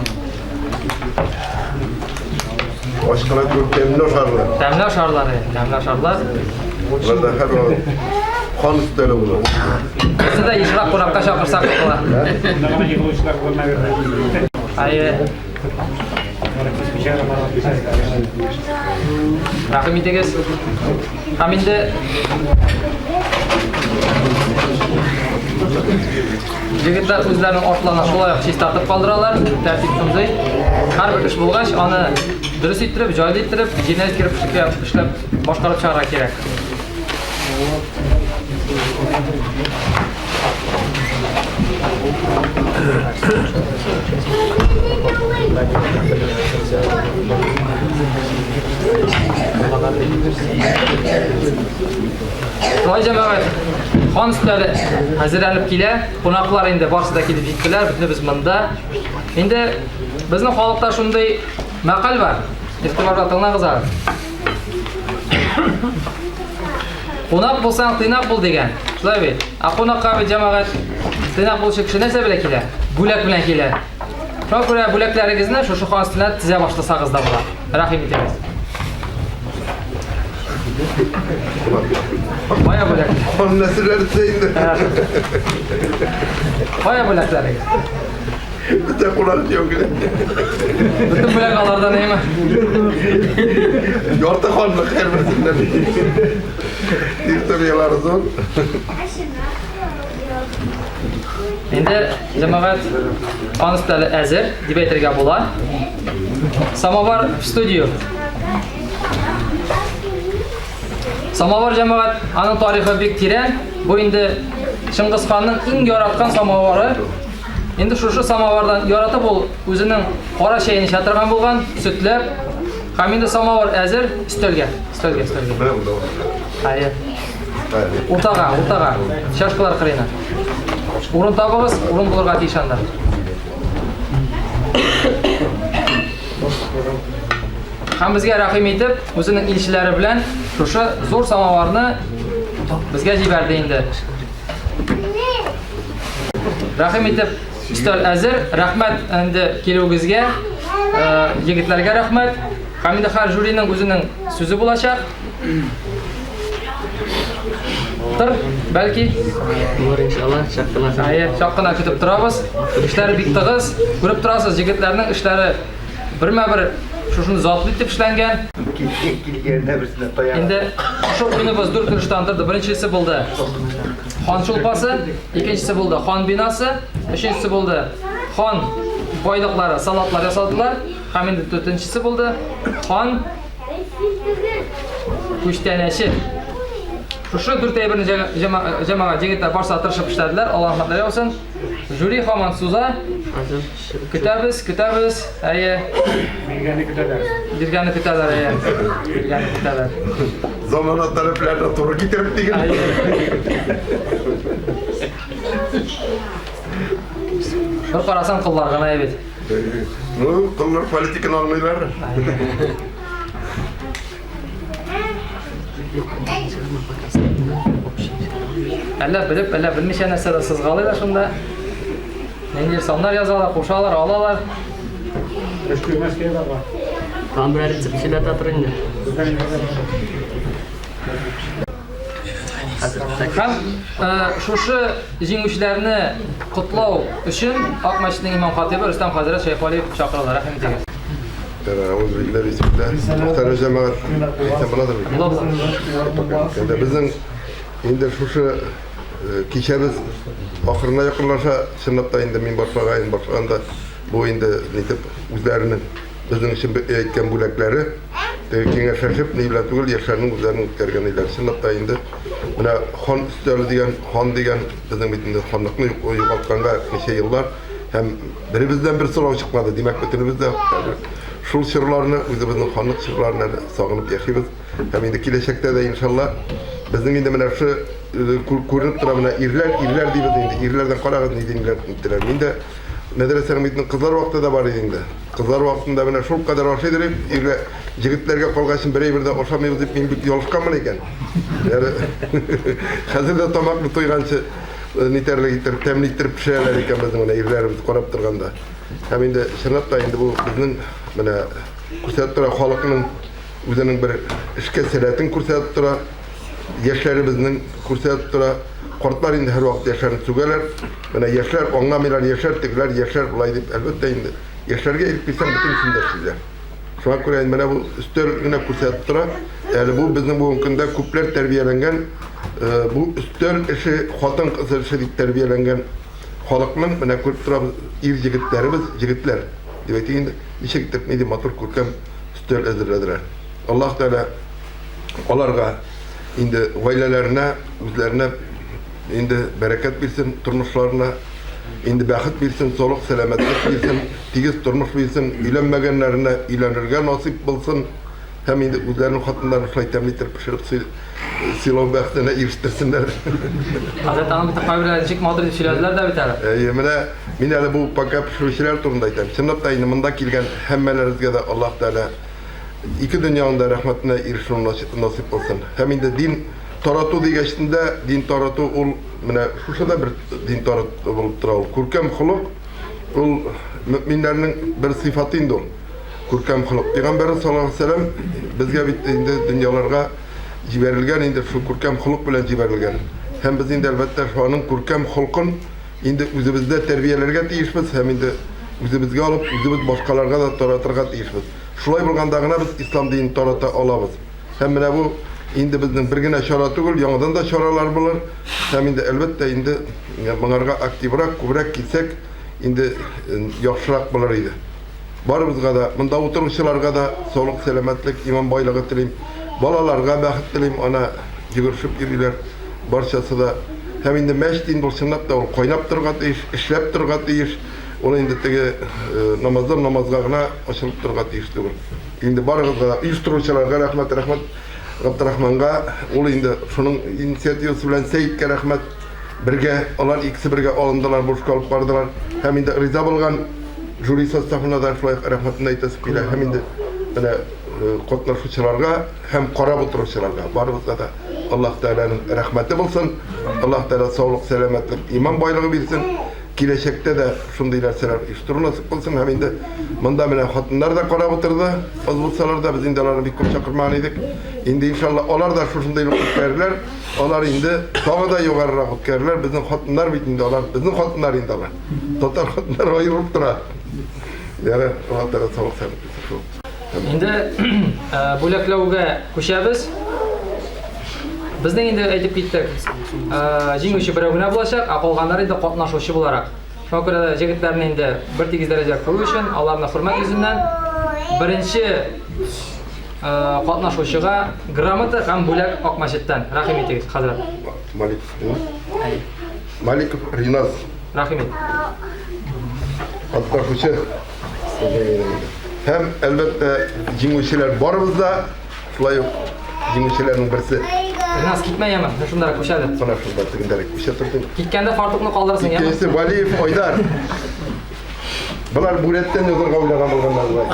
Ач кына күп тәмле ашарлар. Тәмле ашарлар, тәмле ашарлар. Боларда һәрвакыт хан өстәле була. Безне дә ешрак кунакка чакырсак була. Әйе. Рәхим итегез. Һәм инде Егетләр үзләренең артларына шулай ук чистартып калдыралар, тәртип шундый. Һәрбер эш булгач, аны дөрес иттереп, җайлы иттереп, җиренә җиткереп эшләп, башкарып чыгарга кирәк. Шулай җәмәгать, хан өстәле әзерләнеп килә. Кунаклар инде барысы да килеп җиттеләр, бөтенебез монда. Инде безнең халыкта шундый мәкаль бар. Игътибар белән тыңлагыз әле. Кунак булсаң, тыйнак бул дигән. Шулай бит. Ә кунакка бит җәмәгать тыйнак булучы кеше нәрсә белән килә? Бүләк белән килә. Шуңа күрә бүләкләрегезне шушы хан өстенә тезә башласагыз да була. Рәхим итегез. Кая бүләк? Хан нәрсәләр тезә инде. Кая бүләкләрегез? Бөтә кунак җыю килә. Бөтен бүләк алардан әйме? Ярты ханлык һәрберсеннән. Территорияләре зур. Инде җәмәгать хан өстәле әзер дип әйтергә була. Самовар в студию. Самовар җәмәгать, аның тарихы бик тирән. Бу инде Чыңгыз ханның иң яраткан самовары. Инде шушы самовардан яратып ул үзенең кара чәен эчә торган булган, сөтләп. Һәм инде самовар әзер, өстәлгә, өстәлгә, өстәлгә. Әйе. Уртага, уртага. Чашкалар кырыена. Урын табыгыз, урын булырга тиеш анда. Һәм безгә рәхим итеп, үзенең илчеләре белән шушы зур самоварны безгә җибәрде инде. Рәхим итеп, өстәл әзер. Рәхмәт инде килүегезгә. Э, егетләргә рәхмәт. Һәм инде һәр жюриның үзенең сүзе булачак. Тор, бәлки. Булыр иншалла, чак кына. Әйе, чак кына көтеп торабыз. Эшләре бик тыгыз. Күреп торасыз, егетләрнең эшләре бермә-бер шушындый затлы итеп эшләнгән. Килгәндә берсенә таяк. Инде шушы уеныбыз дүрт өлештән торды. Беренчесе булды хан шулпасы, икенчесе булды хан бинасы, өченчесе булды хан байлыклары, салатлар ясадылар. Һәм инде дүртенчесе булды хан күчтәнәче. Шушы дүрт әйберне җәмәгать егетләр барсы тырышып эшләделәр. Аллаһ рәхмәтләре яусын. Жюри һаман суза. Көтәбез, көтәбез. Әйе. Биргәнне көтәләр. Биргәнне көтәләр, әйе. Биргәнне көтәләр. Замана таләпләренә туры китереп диген. Бер карасаң, кыллар гына бит. Ну, коллар политиканы аңлыйлар. Әллә белеп, әллә белмичә нәрсәдер сызгалыйлар шунда. Нинди саннар язалар, кушалар, алалар. Тагын берәр рецепт сөйләтә тор инде. Һәм э, шушы җиңүчеләрне котлау өчен Ак мәчетнең имам хатибы Рөстәм хәзрәт Шәйхвәлиев чакырыла. Рәхим итегез. Әгъузу бисмилла. Мөхтәрәм җәмәгать, әйтсәм буладыр бит? Инде безнең инде шушы э, кичәбез ахырына якынлаша. Чынлап та инде мин башлаган, башлаганда бу инде нитеп үзләренең безнең өчен әйткән бүләкләре теге киңәшләшеп ни белән түгел, яшьләрнең үзләренең үткәргән ниләре. Чынлап та инде менә хан өстәле дигән, хан дигән безнең бит инде ханлыкны югалтканга ничә еллар һәм беребездән бер сорау чыкмады. Димәк, бөтенебез дә шул чорларны, үзебезнең ханлык чорларын әле сагынып яшибез. Һәм инде киләчәктә дә иншалла безнең инде менә шушы күренеп тора менә ирләр, ирләр дибез инде. Ирләрдән карагыз ни динләр итәләр. Мин дә мәдрәсәнең бит кызлар вакыты да бар иде инде. Кызлар вакытында менә шул кадәр ашыйдыр дип, ирләр егетләргә калгач бер әйбер дә ашамыйбыз дип мин бик ялышканмын икән. Әле хәзер дә тамакны туйганчы нитәрлек итеп, тәмле иттереп пешерәләр икән безнең менә ирләребез карап торганда. Һәм инде чынлап та инде бу безнең менә күрсәтеп тора халыкның үзенең бер эшкә сәләтен күрсәтеп тора, яшьләребезнең күрсәтеп тора. Картлар инде һәрвакыт яшьләрне сүгәләр. Менә яшьләр аңламыйлар, яшьләр тегеләр, яшьләр болай дип, әлбәттә инде. Яшьләргә ирек бирсәң, бөтенесен дә эшлиләр. Шуңа күрә инде менә бу өстәл генә күрсәтеп тора. Әле бу безнең бүгенге көндә күпләр тәрбияләнгән, бу өстәл эше, хатын-кыз эше дип тәрбияләнгән халыкның менә күреп торабыз, ир егетләребез, егетләр дип әйтик инде, ничек итеп нинди матур күркәм өстәл әзерләделәр. Аллаһ Тәгалә аларга инде гаиләләренә, үзләренә инде бәрәкәт бирсен, тормышларына инде бәхет бирсен, саулык, сәламәтлек бирсен, тигез тормыш бирсен, өйләнмәгәннәренә өйләнергә насыйп булсын һәм инде үзләренең хатыннарын шулай тәмле итеп пешереп сыйлау бәхетенә ирештерсеннәр. Хәзрәт, аның бит кайберләре ничек матур итеп сөйләделәр дә бит әле. Әйе, менә мин әле бу пока пешерүчеләр турында әйтәм. Чынлап та инде монда килгән һәммәләрегезгә дә Аллаһ Тәгалә ике дөньяның да рәхмәтенә ирешү насыйп кылсын. Һәм инде дин тарату дигәчтен дә, дин тарату ул менә шушы да бер дин тарату булып тора ул. Күркәм холык ул мөэминнәрнең бер сыйфаты инде ул. Күркәм холык. Пәйгамбәрбез саллаллаһу алейһи ва сәлләм безгә бит инде дөньяларга җибәрелгән инде шул күркәм холык белән җибәрелгән. Һәм без инде әлбәттә шуның күркәм холкын инде үзебездә тәрбияләргә тиешбез һәм инде үзебезгә алып, үзебез башкаларга да таратырга тиешбез. Шулай булганда гына без ислам динен тарата алабыз. Һәм менә бу Инде безнең бер генә чара түгел, яңадан да чаралар булыр. Һәм инде, әлбәттә, инде моңарга активрак, күбрәк килсәк, инде яхшырак булыр иде. Барыбызга да, монда утыручыларга да саулык, сәламәтлек, иман байлыгы телим. Балаларга бәхет телим, ана йөгерешеп йөриләр барчасы да. Һәм инде мәчет инде ул чынлап та ул кайнап торырга тиеш, эшләп торырга тиеш. Ул инде теге намаздан намазга гына ачылып торырга тиеш түгел. Инде барыгызга да, оештыручыларга рәхмәт, рәхмәт Габдрахманга, ул инде шуның инициативасы белән Сәеткә рәхмәт. Бергә, алар икесе бергә алындылар, бу эшкә алып бардылар. Һәм инде риза булган жюри составына да шулай ук рәхмәтемне әйтәсем килә. Һәм инде менә катнашучыларга һәм карап утыручыларга барыбызга да Аллаһ Тәгаләнең рәхмәте булсын. Аллаһ Тәгалә саулык, сәламәтлек, иман байлыгы бирсен. Киләчәктә дә шундый нәрсәләр оештыру насыйп кылсын. Һәм инде монда менә хатыннар да карап утырды. Аз булсалар да, без инде аларны бик күп чакырмаган идек. Инде иншалла алар да шушындый ук үткәрерләр. Алар инде тагы да югарырак үткәрерләр. Безнең хатыннар бит инде алар, безнең хатыннар инде алар. Татар хатыннары аерылып тора. Ярар, Алла Тәгалә саулык сәламәтлек бирсен шул. Инде бүләкләүгә күчәбез. Безнең инде әйтеп киттек, җиңүче берәү генә булачак, ә калганнары инде катнашучы буларак. Шуңа күрә дә җегетләрне инде бер тигез дәрәҗәгә кую өчен, аларны хөрмәт йөзеннән беренче катнашучыга грамота һәм бүләк Ак мәчеттән. Рәхим итегез, хәзрәт. Маликов. Маликов Риназ. Рәхим ит. Катнашучы. Һәм, әлбәттә, җиңүчеләр барыбыз да, шулай ук җиңүчеләрнең берсе. Риназ, китмә яме, менә шундарак күч әле. Менә шунда тегендәрәк күчә тордым. Киткәндә фартукны калдырасың, яме. Икенчесе Валиев Айдар. Болар бүрәттән язарга уйлаган булганнар болай.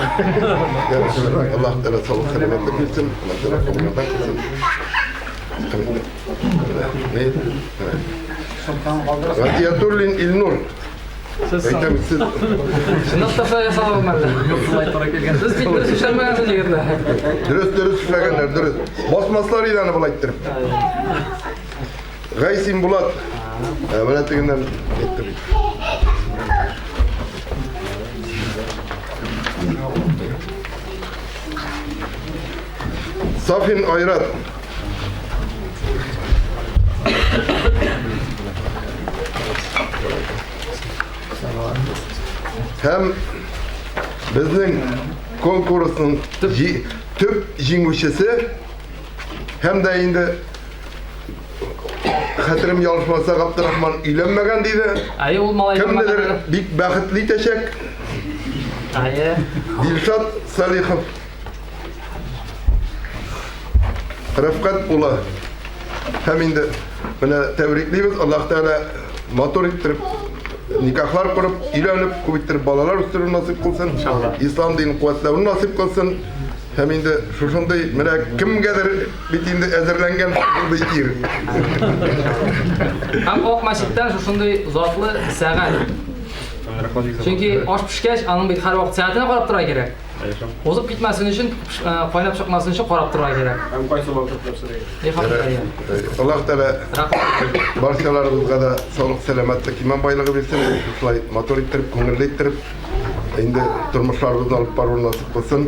Аллаһ Тәгалә саулык сәламәтлек бирсен, Аллаһ Тәгалә кабуллардан кылсын. Гатиятуллин Илнур. Сез Әйтәм, сез. Чынлап та шулай ясалган әллә? Юк, шулай туры килгән. Сез бик дөрес эшләмәгәнсез, егетләр. Дөрес, дөрес эшләгәннәр, дөрес. Басмаслар иде аны болай иттереп. Гайсин Булат. Ә, менә тегеннән әйтте бит. Сафин Айрат. Һәм безнең конкурсның төп җиңүчесе һәм дә инде хәтерем ялгышмаса Габдрахман өйләнмәгән диде. Әйе, ул малай Кемнедер бик бәхетле итәчәк. Әйе. Дилшат Салихов. Рәфкать улы. Һәм инде менә тәбриклибез, Аллаһ Тәгалә матур иттереп никахлар корып, өйләнеп, күп иттереп балалар үстерү насыйп кылсын. Ислам динен куәтләүне насыйп кылсын. Һәм инде шушындый менә кемгәдер бит инде әзерләнгән шушындый ир. Һәм Ак мәчеттән шушындый затлы сәгать. Чөнки аш пешкәч, аның бит һәрвакыт сәгатенә карап торырга кирәк. Узып китмәсен өчен, кайнап чыкмасын өчен карап торырга кирәк. Һәм кайсы вакытта пешерергә? Аллаһ Тәгалә барчаларыбызга да саулык, сәламәтлек, иман байлыгы бирсен. Шулай матур иттереп, күңелле иттереп, инде тормышларыбызны алып баруны насыйп кылсын.